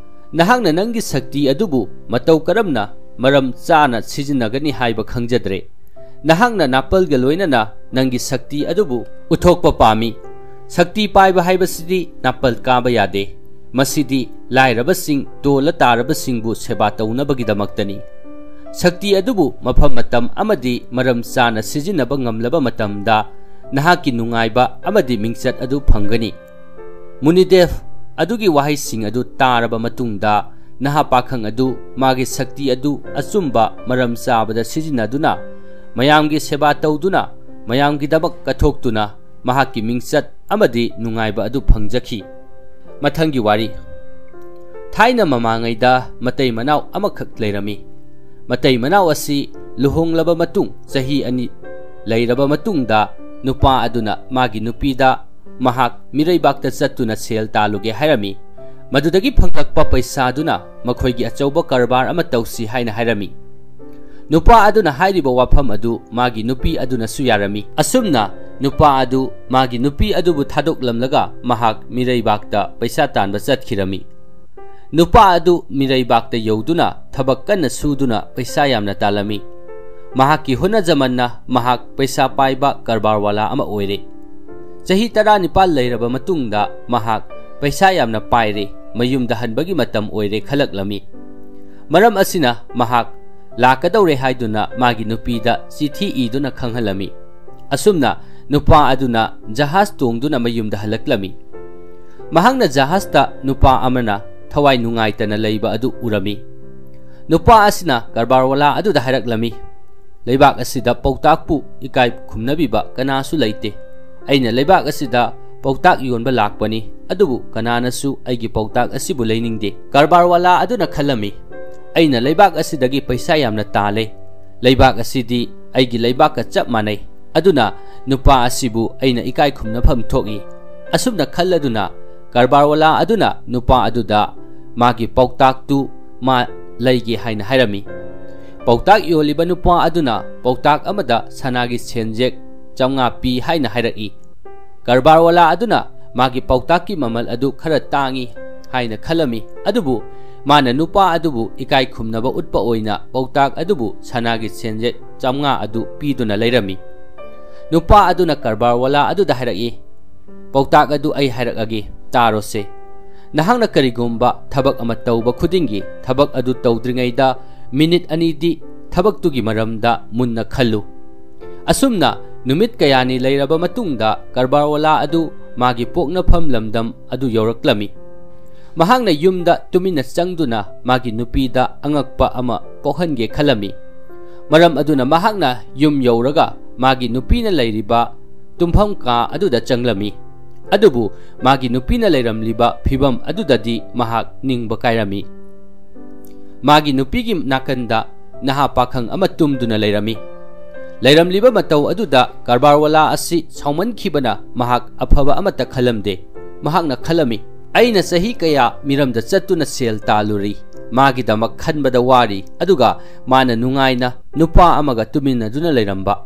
ꯅꯍꯥꯛꯅ ꯅꯪꯒꯤ ꯁꯛꯇꯤ ꯑꯗꯨꯕꯨ ꯃꯇꯧ ꯀꯔꯝꯅ ꯃꯔꯝ ꯆꯥꯅ ꯁꯤꯖꯤꯟꯅꯒꯅꯤ ꯍꯥꯏꯕ ꯈꯪꯖꯗ꯭ꯔꯦ꯫ ꯅꯍꯥꯛꯅ ꯅꯥꯄꯜꯒ ꯂꯣꯏꯅꯅ ꯅꯪꯒꯤ ꯁꯛꯇꯤ ꯑꯗꯨꯕꯨ ꯎꯠꯊꯣꯛꯄ ꯄꯥꯝꯃꯤ꯫ ꯁꯛꯇꯤ ꯄꯥꯏꯕ ꯍꯥꯏꯕꯁꯤꯗꯤ ꯅꯥꯄꯜ ꯀꯥꯕ ꯌꯥꯗꯦ꯫ ꯃꯁꯤꯗꯤ ꯂꯥꯏꯔꯕꯁꯤꯡ, ꯇꯣꯜꯂ ꯇꯥꯔꯕꯁꯤꯡꯕꯨ ꯁꯦꯕꯥ ꯇꯧꯅꯕꯒꯤꯗꯃꯛꯇꯅꯤ꯫ ꯁꯛꯇꯤ ꯑꯗꯨꯕꯨ ꯃꯐꯝ ꯃꯇꯝ ꯑꯃꯗꯤ ꯃꯔꯝ ꯆꯥꯅ ꯁꯤꯖꯤꯟꯅꯕ ꯉꯝꯂꯕ ꯃꯇꯝꯗ ꯅꯍꯥꯛꯀꯤ ꯅꯨꯡꯉꯥꯏꯕ ꯑꯃꯗꯤ ꯃꯤꯡꯆꯠ ꯑꯗꯨ ꯐꯪꯒꯅꯤ꯫ ꯃꯨꯅꯤꯗꯦꯕ ꯑꯗꯨꯒꯤ ꯋꯥꯍꯩꯁꯤꯡ ꯑꯗꯨ ꯇꯥꯔꯕ ꯃꯇꯨꯡꯗ, ꯅꯍꯥ ꯄꯥꯈꯪ ꯑꯗꯨ ꯃꯥꯒꯤ ꯁꯛꯇꯤ ꯑꯗꯨ ꯑꯆꯨꯝꯕ ꯃꯔꯝ ꯆꯥꯕꯗ ꯁꯤꯖꯤꯟꯅꯗꯨꯅ, ꯃꯌꯥꯝꯒꯤ ꯁꯦꯕꯥ ꯇꯧꯗꯨꯅ, ꯃꯌꯥꯝꯒꯤꯗꯃꯛ ꯀꯠꯊꯣꯛꯇꯨꯅ, ꯃꯍꯥꯛꯀꯤ ꯃꯤꯡꯆꯠ ꯑꯃꯗꯤ ꯅꯨꯡꯉꯥꯏꯕ ꯑꯗꯨ ꯐꯪꯖꯈꯤ꯫ ꯃꯊꯪꯒꯤ ꯋꯥꯔꯤ꯫ ꯊꯥꯏꯅ ꯃꯃꯥꯡꯉꯩꯗ ꯃꯇꯩ ꯃꯅꯥꯎ ꯑꯃꯈꯛ ꯂꯩꯔꯝꯃꯤ꯫ ꯃꯇꯩ ꯃꯅꯥꯎ ꯑꯁꯤ ꯂꯨꯍꯣꯡꯂꯕ ꯃꯇꯨꯡ ꯆꯍꯤ ꯑꯅꯤ ꯂꯩꯔꯕ ꯃꯇꯨꯡꯗ, ꯅꯨꯄꯥ ꯑꯗꯨꯅ ꯃꯥꯒꯤ ꯅꯨꯄꯤꯗ ꯃꯍꯥꯛ ꯃꯤꯔꯩꯕꯥꯛꯇ ꯆꯠꯇꯨꯅ ꯁꯦꯜ ꯇꯥꯜꯂꯨꯒꯦ ꯍꯥꯏꯔꯝꯃꯤ꯫ ꯃꯗꯨꯗꯒꯤ ꯐꯪꯂꯛꯄ ꯄꯩꯁꯥꯗꯨꯅ ꯃꯈꯣꯏꯒꯤ ꯑꯆꯧꯕ ꯀꯔꯕꯥꯔ ꯑꯃ ꯇꯧꯁꯤ ꯍꯥꯏꯅ ꯍꯥꯏꯔꯝꯃꯤ꯫ ꯅꯨꯄꯥ ꯑꯗꯨꯅ ꯍꯥꯏꯔꯤꯕ ꯋꯥꯐꯝ ꯑꯗꯨ ꯃꯥꯒꯤ ꯅꯨꯄꯤ ꯑꯗꯨꯅꯁꯨ ꯌꯥꯔꯝꯃꯤ꯫ ꯑꯁꯨꯝꯅ ꯅꯨꯄꯥ ꯑꯗꯨ ꯃꯥꯒꯤ ꯅꯨꯄꯤ ꯑꯗꯨꯕꯨ ꯊꯥꯗꯣꯛꯂꯝꯂꯒ ꯃꯍꯥꯛ ꯃꯤꯔꯩꯕꯥꯛꯇ ꯄꯩꯁꯥ ꯇꯥꯟꯕ ꯆꯠꯈꯤꯔꯝꯃꯤ꯫ ꯅꯨꯄꯥ ꯑꯗꯨ ꯃꯤꯔꯩꯕꯥꯛꯇ ꯌꯧꯗꯨꯅ ꯊꯕꯛ ꯀꯟꯅ ꯁꯨꯗꯨꯅ ꯄꯩꯁꯥ ꯌꯥꯝꯅ ꯇꯥꯜꯂꯝꯃꯤ꯫ ꯃꯍꯥꯛꯀꯤ ꯍꯣꯠꯅꯖꯃꯟꯅ ꯃꯍꯥꯛ ꯄꯩꯁꯥ ꯄꯥꯏꯕ ꯀꯔꯕꯥꯔꯋꯥꯂꯥ ꯑꯃ ꯑꯣꯏꯔꯦ꯫ ꯆꯍꯤ ꯇꯔꯥꯅꯤꯄꯥꯜ ꯂꯩꯔꯕ ꯃꯇꯨꯡꯗ ꯃꯍꯥꯛ ꯄꯩꯁꯥ ꯌꯥꯝꯅ ꯄꯥꯏꯔꯦ, ꯃꯌꯨꯝꯗ ꯍꯟꯕꯒꯤ ꯃꯇꯝ ꯑꯣꯏꯔꯦ ꯈꯜꯂꯛꯂꯝꯃꯤ꯫ ꯃꯔꯝ ꯑꯁꯤꯅ ꯃꯍꯥꯛ ꯂꯥꯛꯀꯗꯧꯔꯦ ꯍꯥꯏꯗꯨꯅ ꯃꯥꯒꯤ ꯅꯨꯄꯤꯗ ꯆꯤꯊꯤ ꯏꯗꯨꯅ ꯈꯪꯍꯜꯂꯝꯃꯤ꯫ ꯑꯁꯨꯝꯅ ꯅꯨꯄꯥ ꯑꯗꯨꯅ ꯖꯍꯥꯖ ꯇꯣꯡꯗꯨꯅ ꯃꯌꯨꯝꯗ ꯍꯜꯂꯛꯂꯝꯃꯤ꯫ ꯃꯍꯥꯛꯅ ꯖꯍꯥꯖꯇ ꯅꯨꯄꯥ ꯑꯃꯅ ꯊꯋꯥꯏ ꯅꯨꯡꯉꯥꯏꯇꯅ ꯂꯩꯕ ꯑꯗꯨ ꯎꯔꯝꯃꯤ꯫ ꯅꯨꯄꯥ ꯑꯁꯤꯅ ꯀꯔꯕꯥꯔꯋꯥꯂꯥ ꯑꯗꯨꯗ ꯍꯥꯏꯔꯛꯂꯝꯃꯤ, "ꯂꯩꯕꯥꯛ ꯑꯁꯤꯗ ꯄꯥꯎꯇꯥꯛꯄꯨ ꯏꯀꯥꯏ ꯈꯨꯝꯅꯕꯤꯕ ꯀꯅꯥꯁꯨ ꯂꯩꯇꯦ꯫ ꯑꯩꯅ ꯂꯩꯕꯥꯛ ꯑꯁꯤꯗ ꯄꯥꯎꯇꯥꯛ ꯌꯣꯟꯕ ꯂꯥꯛꯄꯅꯤ, ꯑꯗꯨꯕꯨ ꯀꯅꯥꯅꯁꯨ ꯑꯩꯒꯤ ꯄꯥꯎꯇꯥꯛ ꯑꯁꯤꯕꯨ ꯂꯩꯅꯤꯡꯗꯦ꯫ ꯀꯔꯕꯥꯔꯋꯥꯂꯥ ꯑꯗꯨꯅ ꯈꯜꯂꯝꯃꯤ, 'ꯑꯩꯅ ꯂꯩꯕꯥꯛ ꯑꯁꯤꯗꯒꯤ ꯄꯩꯁꯥ ꯌꯥꯝꯅ ꯇꯥꯜꯂꯦ꯫ ꯂꯩꯕꯥꯛ ꯑꯁꯤꯗꯤ ꯑꯩꯒꯤ ꯂꯩꯕꯥꯛꯀ ꯆꯞ ꯃꯥꯟꯅꯩ꯫ ꯑꯗꯨꯅ ꯅꯨꯄꯥ ꯑꯁꯤꯕꯨ ꯑꯩꯅ ꯏꯀꯥꯏ ꯈꯨꯝꯅꯐꯝ ꯊꯣꯛꯏ.' ꯑꯁꯨꯝꯅ ꯈꯜꯂꯗꯨꯅ ꯀꯔꯕꯥꯔꯋꯥꯂꯥ ꯑꯗꯨꯅ ꯅꯨꯄꯥ ꯑꯗꯨꯗ ꯃꯥꯒꯤ ꯄꯥꯎꯇꯥꯛꯇꯨ ꯃꯥ ꯂꯩꯒꯦ ꯍꯥꯏꯅ ꯍꯥꯏꯔꯝꯃꯤ꯫ ꯄꯥꯎꯇꯥꯛ ꯌꯣꯜꯂꯤꯕ ꯅꯨꯄꯥ ꯑꯗꯨꯅ ꯄꯥꯎꯇꯥꯛ ꯑꯃꯗ ꯁꯅꯥꯒꯤ ꯁꯦꯟꯖꯦꯛ ꯆꯥꯝꯃꯉꯥ ꯄꯤ ꯍꯥꯏꯅ ꯍꯥꯏꯔꯛꯏ꯫ ꯀꯔꯕꯥꯔꯋꯥꯂꯥ ꯑꯗꯨꯅ ꯃꯥꯒꯤ ꯄꯥꯎꯇꯥꯛꯀꯤ ꯃꯃꯜ ꯑꯗꯨ ꯈꯔ ꯇꯥꯡꯏ, ꯍꯥꯏꯅ ꯈꯜꯂꯝꯃꯤ꯫ ꯑꯗꯨꯕꯨ ꯃꯥꯅ ꯅꯨꯄꯥ ꯑꯗꯨꯕꯨ ꯏꯀꯥꯏ ꯈꯨꯝꯅꯕ ꯎꯠꯄ ꯑꯣꯏꯅ ꯄꯥꯎꯇꯥꯛ ꯑꯗꯨꯕꯨ ꯁꯅꯥꯒꯤ ꯁꯦꯟꯖꯦꯠ ꯆꯥꯝꯃꯉꯥ ꯑꯗꯨ ꯄꯤꯗꯨꯅ ꯂꯩꯔꯝꯃꯤ꯫ ꯅꯨꯄꯥ ꯑꯗꯨꯅ ꯀꯔꯕꯥꯔꯋꯥꯂꯥ ꯑꯗꯨꯗ ꯍꯥꯏꯔꯛꯏ, "ꯄꯥꯎꯇꯥꯛ ꯑꯗꯨ ꯑꯩ ꯍꯥꯏꯔꯛꯑꯒꯦ, ꯇꯥꯔꯣꯁꯦ꯫ ꯅꯍꯥꯛꯅ ꯀꯔꯤꯒꯨꯝꯕ ꯊꯕꯛ ꯑꯃ ꯇꯧꯕ ꯈꯨꯗꯤꯡꯒꯤ ꯊꯕꯛ ꯑꯗꯨ ꯇꯧꯗ꯭ꯔꯤꯉꯩꯗ ꯃꯤꯅꯤꯠ ꯑꯅꯤꯗꯤ ꯊꯕꯛꯇꯨꯒꯤ ꯃꯔꯝꯗ ꯃꯨꯟꯅ ꯈꯜꯂꯨ꯫" ꯑꯁꯨꯝꯅ ꯅꯨꯃꯤꯠ ꯀꯌꯥꯅꯤ ꯂꯩꯔꯕ ꯃꯇꯨꯡꯗ ꯀꯔꯕꯥꯔꯋꯥꯂꯥ ꯑꯗꯨ ꯃꯥꯒꯤ ꯄꯣꯛꯅꯐꯝ ꯂꯝꯗꯝ ꯑꯗꯨ ꯌꯧꯔꯛꯂꯝꯃꯤ꯫ ꯃꯍꯥꯛꯅ ꯌꯨꯝꯗ ꯇꯨꯃꯤꯟꯅ ꯆꯪꯗꯨꯅ ꯃꯥꯒꯤ ꯅꯨꯄꯤꯗ ꯑꯉꯛꯄ ꯑꯃ ꯄꯣꯛꯍꯟꯒꯦ ꯈꯜꯂꯝꯃꯤ꯫ ꯃꯔꯝ ꯑꯗꯨꯅ ꯃꯍꯥꯛꯅ ꯌꯨꯝ ꯌꯧꯔꯒ ꯃꯥꯒꯤ ꯅꯨꯄꯤꯅ ꯂꯩꯔꯤꯕ ꯇꯨꯝꯐꯝ ꯀꯥ ꯑꯗꯨꯗ ꯆꯪꯂꯝꯃꯤ꯫ ꯑꯗꯨꯕꯨ ꯃꯥꯒꯤ ꯅꯨꯄꯤꯅ ꯂꯩꯔꯝꯂꯤꯕ ꯐꯤꯚꯝ ꯑꯗꯨꯗꯗꯤ ꯃꯍꯥꯛ ꯅꯤꯡꯕ ꯀꯥꯏꯔꯝꯃꯤ꯫ ꯃꯥꯒꯤ ꯅꯨꯄꯤꯒꯤ ꯅꯥꯀꯟꯗ ꯅꯍꯥ ꯄꯥꯈꯪ ꯑꯃ ꯇꯨꯝꯗꯨꯅ ꯂꯩꯔꯝꯃꯤ꯫ ꯂꯩꯔꯝꯂꯤꯕ ꯃꯇꯧ ꯑꯗꯨꯗ ꯀꯔꯕꯥꯔꯋꯥꯂꯥ ꯑꯁꯤ ꯁꯥꯎꯃꯟꯈꯤꯕꯅ ꯃꯍꯥꯛ ꯑꯐꯕ ꯑꯃꯠꯇ ꯈꯜꯂꯝꯗꯦ꯫ ꯃꯍꯥꯛꯅ ꯈꯜꯂꯝꯃꯤ, "ꯑꯩꯅ ꯆꯍꯤ ꯀꯌꯥ ꯃꯤꯔꯝꯗ ꯆꯠꯇꯨꯅ ꯁꯦꯜ ꯇꯥꯜꯂꯨꯔꯤ, ꯃꯥꯒꯤꯗꯃꯛ ꯈꯟꯕꯗ ꯋꯥꯔꯤ, ꯑꯗꯨꯒ ꯃꯥꯅ ꯅꯨꯡꯉꯥꯏꯅ ꯅꯨꯄꯥ ꯑꯃꯒ ꯇꯨꯃꯤꯟꯅꯗꯨꯅ ꯂꯩꯔꯝꯕ꯫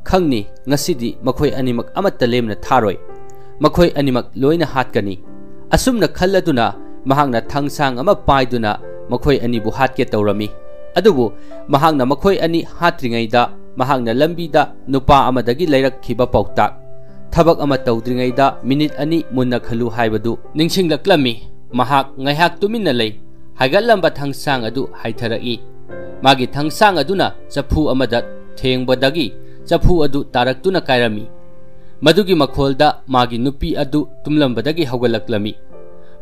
ꯈꯪꯅꯤ, ꯉꯁꯤꯗꯤ ꯃꯈꯣꯏ ꯑꯅꯤꯃꯛ ꯑꯃꯠꯇ ꯂꯦꯝꯅ ꯊꯥꯔꯣꯏ꯫ ꯃꯈꯣꯏ ꯑꯅꯤꯃꯛ ꯂꯣꯏꯅ ꯍꯥꯠꯀꯅꯤ꯫" ꯑꯁꯨꯝꯅ ꯈꯜꯂꯗꯨꯅ ꯃꯍꯥꯛꯅ ꯊꯥꯡꯁꯥꯡ ꯑꯃ ꯄꯥꯏꯗꯨꯅ ꯃꯈꯣꯏ ꯑꯅꯤꯕꯨ ꯍꯥꯠꯀꯦ ꯇꯧꯔꯝꯃꯤ꯫ ꯑꯗꯨꯕꯨ ꯃꯍꯥꯛꯅ ꯃꯈꯣꯏ ꯑꯅꯤ ꯍꯥꯠꯇ꯭ꯔꯤꯉꯩꯗ ꯃꯍꯥꯛꯅ ꯂꯝꯕꯤꯗ ꯅꯨꯄꯥ ꯑꯃꯗꯒꯤ ꯂꯩꯔꯛꯈꯤꯕ ꯄꯥꯎꯇꯥꯛ, "ꯊꯕꯛ ꯑꯃ ꯇꯧꯗ꯭ꯔꯤꯉꯩꯗ ꯃꯤꯅꯤꯠ ꯑꯅꯤ ꯃꯨꯟꯅ ꯈꯜꯂꯨ" ꯍꯥꯏꯕꯗꯨ ꯅꯤꯡꯁꯤꯡꯂꯛꯂꯝꯃꯤ꯫ ꯃꯍꯥꯛ ꯉꯥꯏꯍꯥꯛ ꯇꯨꯃꯤꯟꯅ ꯂꯩ꯫ ꯍꯥꯏꯒꯠꯂꯝꯕ ꯊꯥꯡꯁꯥꯡ ꯑꯗꯨ ꯍꯥꯏꯊꯔꯛꯏ꯫ ꯃꯥꯒꯤ ꯊꯥꯡꯁꯥꯡ ꯑꯗꯨꯅ ꯆꯐꯨ ꯑꯃꯗ ꯊꯦꯡꯕꯗꯒꯤ ꯆꯐꯨ ꯑꯗꯨ ꯇꯥꯔꯛꯇꯨꯅ ꯀꯥꯏꯔꯝꯃꯤ꯫ ꯃꯗꯨꯒꯤ ꯃꯈꯣꯜꯗ ꯃꯥꯒꯤ ꯅꯨꯄꯤ ꯑꯗꯨ ꯇꯨꯝꯂꯝꯕꯗꯒꯤ ꯍꯧꯒꯠꯂꯛꯂꯝꯃꯤ꯫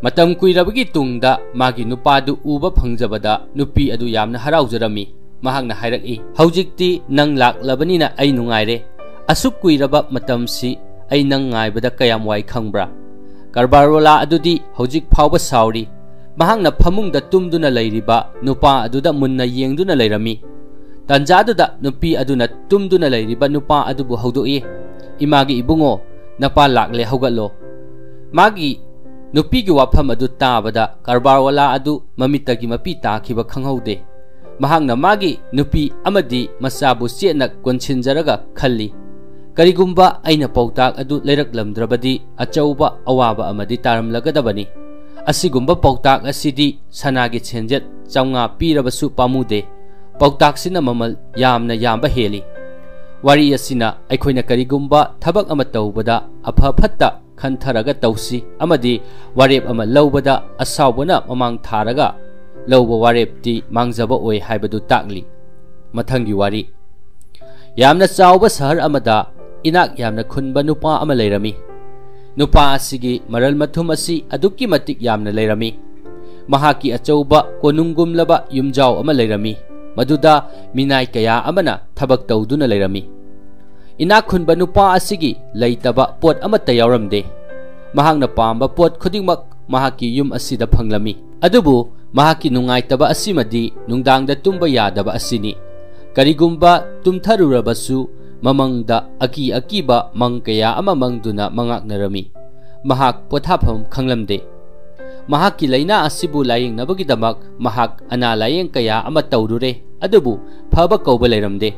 ꯃꯇꯝ ꯀꯨꯏꯔꯕꯒꯤ ꯇꯨꯡꯗ ꯃꯥꯒꯤ ꯅꯨꯄꯥꯗꯨ ꯎꯕ ꯐꯪꯖꯕꯗ ꯅꯨꯄꯤ ꯑꯗꯨ ꯌꯥꯝꯅ ꯍꯔꯥꯎꯖꯔꯝꯃꯤ꯫ ꯃꯍꯥꯛꯅ ꯍꯥꯏꯔꯛꯏ, "ꯍꯧꯖꯤꯛꯇꯤ ꯅꯪ ꯂꯥꯛꯂꯕꯅꯤꯅ ꯑꯩ ꯅꯨꯡꯉꯥꯏꯔꯦ꯫ ꯑꯁꯨꯛ ꯀꯨꯏꯔꯕ ꯃꯇꯝꯁꯤ ꯑꯩ ꯅꯪ ꯉꯥꯏꯕꯗ ꯀꯌꯥꯝ ꯋꯥꯏ ꯈꯪꯕ꯭ꯔꯥ?" ꯀꯔꯕꯥꯔꯋꯥꯂꯥ ꯑꯗꯨꯗꯤ ꯍꯧꯖꯤꯛ ꯐꯥꯎꯕ ꯁꯥꯎꯔꯤ꯫ ꯃꯍꯥꯛꯅ ꯐꯃꯨꯡꯗ ꯇꯨꯝꯗꯨꯅ ꯂꯩꯔꯤꯕ ꯅꯨꯄꯥ ꯑꯗꯨꯗ ꯃꯨꯟꯅ ꯌꯦꯡꯗꯨꯅ ꯂꯩꯔꯝꯃꯤ꯫ ꯇꯥꯟꯖꯥꯗꯨꯗ ꯅꯨꯄꯤ ꯑꯗꯨꯅ ꯇꯨꯝꯗꯨꯅ ꯂꯩꯔꯤꯕ ꯅꯨꯄꯥ ꯑꯗꯨꯕꯨ ꯍꯧꯗꯣꯛꯏ, "ꯏꯃꯥꯒꯤ ꯏꯕꯨꯡꯉꯣ, ꯅꯄꯥ ꯂꯥꯛꯂꯦ, ꯍꯧꯒꯠꯂꯣ꯫" ꯃꯥꯒꯤ ꯅꯨꯄꯤꯒꯤ ꯋꯥꯐꯝ ꯑꯗꯨ ꯇꯥꯕꯗ ꯀꯔꯕꯥꯔꯋꯥꯂꯥ ꯑꯗꯨ ꯃꯃꯤꯠꯇꯒꯤ ꯃꯄꯤ ꯇꯥꯈꯤꯕ ꯈꯪꯍꯧꯗꯦ꯫ ꯃꯍꯥꯛꯅ ꯃꯥꯒꯤ ꯅꯨꯄꯤ ꯑꯃꯗꯤ ꯃꯆꯥꯕꯨ ꯆꯦꯠꯅ ꯀꯣꯟꯁꯤꯟꯖꯔꯒ ꯈꯜꯂꯤ, "ꯀꯔꯤꯒꯨꯝꯕ ꯑꯩꯅ ꯄꯥꯎꯇꯥꯛ ꯑꯗꯨ ꯂꯩꯔꯛꯂꯝꯗ꯭ꯔꯕꯗꯤ ꯑꯆꯧꯕ ꯑꯋꯥꯕ ꯑꯃꯗꯤ ꯇꯥꯔꯝꯂꯒꯗꯕꯅꯤ꯫ ꯑꯁꯤꯒꯨꯝꯕ ꯄꯥꯎꯇꯥꯛ ꯑꯁꯤꯗꯤ ꯁꯅꯥꯒꯤ ꯁꯦꯟꯖꯦꯠ ꯆꯥꯝꯃꯉꯥ ꯄꯤꯔꯕꯁꯨ ꯄꯥꯝꯃꯨꯗꯦ꯫ ꯄꯥꯎꯇꯥꯛꯁꯤꯅ ꯃꯃꯜ ꯌꯥꯝꯅ ꯌꯥꯝꯕ ꯍꯦꯜꯂꯤ꯫ ꯋꯥꯔꯤ ꯑꯁꯤꯅ ꯑꯩꯈꯣꯏꯅ ꯀꯔꯤꯒꯨꯝꯕ ꯊꯕꯛ ꯑꯃ ꯇꯧꯕꯗ ꯑꯐ ꯐꯠꯇ ꯈꯟꯊꯔꯒ ꯇꯧꯁꯤ ꯑꯃꯗꯤ ꯋꯥꯔꯦꯞ ꯑꯃ ꯂꯧꯕꯗ ꯑꯁꯥꯎꯕꯅ ꯃꯃꯥꯡ ꯊꯥꯔꯒ ꯂꯧꯕ ꯋꯥꯔꯦꯞꯇꯤ ꯃꯥꯡꯖꯕ ꯑꯣꯏ ꯍꯥꯏꯕꯗꯨ ꯇꯥꯛꯂꯤ꯫ ꯃꯊꯪꯒꯤ ꯋꯥꯔꯤ꯫ ꯌꯥꯝꯅ ꯆꯥꯎꯕ ꯁꯍꯔ ꯑꯃꯗ ꯏꯅꯥꯛ ꯌꯥꯝꯅ ꯈꯨꯟꯕ ꯅꯨꯄꯥ ꯑꯃ ꯂꯩꯔꯝꯃꯤ꯫ ꯅꯨꯄꯥ ꯑꯁꯤꯒꯤ ꯃꯔꯜ ꯃꯊꯨꯝ ꯑꯁꯤ ꯑꯗꯨꯛꯀꯤ ꯃꯇꯤꯛ ꯌꯥꯝꯅ ꯂꯩꯔꯝꯃꯤ꯫ ꯃꯍꯥꯛꯀꯤ ꯑꯆꯧꯕ ꯀꯣꯅꯨꯡꯒꯨꯝꯂꯕ ꯌꯨꯝꯖꯥꯎ ꯑꯃ ꯂꯩꯔꯝꯃꯤ, ꯃꯗꯨꯗ ꯃꯤꯅꯥꯏ ꯀꯌꯥ ꯑꯃꯅ ꯊꯕꯛ ꯇꯧꯗꯨꯅ ꯂꯩꯔꯝꯃꯤ꯫ ꯏꯅꯥꯛ ꯈꯨꯟꯕ ꯅꯨꯄꯥ ꯑꯁꯤꯒꯤ ꯂꯩꯇꯕ ꯄꯣꯠ ꯑꯃꯠꯇ ꯌꯥꯎꯔꯝꯗꯦ꯫ ꯃꯍꯥꯛꯅ ꯄꯥꯝꯕ ꯄꯣꯠ ꯈꯨꯗꯤꯡꯃꯛ ꯃꯍꯥꯛꯀꯤ ꯌꯨꯝ ꯑꯁꯤꯗ ꯐꯪꯂꯝꯃꯤ꯫ ꯑꯗꯨꯕꯨ ꯃꯍꯥꯛꯀꯤ ꯅꯨꯡꯉꯥꯏꯇꯕ ꯑꯁꯤꯃꯗꯤ ꯅꯨꯡꯗꯥꯡꯗ ꯇꯨꯝꯕ ꯌꯥꯗꯕ ꯑꯁꯤꯅꯤ꯫ ꯀꯔꯤꯒꯨꯝꯕ ꯇꯨꯝꯊꯔꯨꯔꯕꯁꯨ ꯃꯃꯪꯗ ꯑꯀꯤ ꯑꯀꯤꯕ ꯃꯪ ꯀꯌꯥ ꯑꯃ ꯃꯪꯗꯨꯅ ꯃꯉꯥꯛꯅꯔꯝꯃꯤ꯫ ꯃꯍꯥꯛ ꯄꯣꯊꯥꯐꯝ ꯈꯪꯂꯝꯗꯦ꯫ ꯃꯍꯥꯛꯀꯤ ꯂꯥꯏꯅꯥ ꯑꯁꯤꯕꯨ ꯂꯥꯌꯦꯡꯅꯕꯒꯤꯗꯃꯛ ꯃꯍꯥꯛ ꯑꯅꯥ ꯂꯥꯌꯦꯡ ꯀꯌꯥ ꯑꯃ ꯇꯧꯔꯨꯔꯦ, ꯑꯗꯨꯕꯨ ꯐꯕ ꯀꯧꯕ ꯂꯩꯔꯝꯗꯦ꯫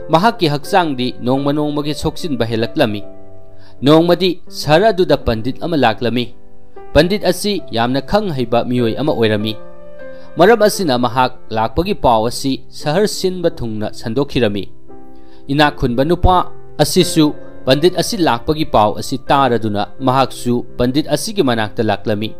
ꯃꯍꯥꯛꯀꯤ ꯍꯛꯆꯥꯡꯗꯤ ꯅꯣꯡꯃ ꯅꯣꯡꯃꯒꯤ ꯁꯣꯛꯆꯤꯟꯕ ꯍꯦꯜꯂꯛꯂꯝꯃꯤ꯫ ꯅꯣꯡꯃꯗꯤ ꯁꯍꯔ ꯑꯗꯨꯗ ꯄꯟꯗꯤꯠ ꯑꯃ ꯂꯥꯛꯂꯝꯃꯤ꯫ ꯄꯟꯗꯤꯠ ꯑꯁꯤ ꯌꯥꯝꯅ ꯈꯪ ꯍꯩꯕ ꯃꯤꯑꯣꯏ ꯑꯃ ꯑꯣꯏꯔꯝꯃꯤ꯫ ꯃꯔꯝ ꯑꯁꯤꯅ ꯃꯍꯥꯛ ꯂꯥꯛꯄꯒꯤ ꯄꯥꯎ ꯑꯁꯤ ꯁꯍꯔ ꯁꯤꯟꯕ ꯊꯨꯡꯅ ꯁꯟꯗꯣꯛꯈꯤꯔꯝꯃꯤ꯫ ꯏꯅꯥꯛ ꯈꯨꯟꯕ ꯅꯨꯄꯥ ꯑꯁꯤꯁꯨ ꯄꯟꯗꯤꯠ ꯑꯁꯤ ꯂꯥꯛꯄꯒꯤ ꯄꯥꯎ ꯑꯁꯤ ꯇꯥꯔꯗꯨꯅ ꯃꯍꯥꯛꯁꯨ ꯄꯟꯗꯤꯠ ꯑꯁꯤꯒꯤ ꯃꯅꯥꯛꯇ ꯂꯥꯛꯂꯝꯃꯤ꯫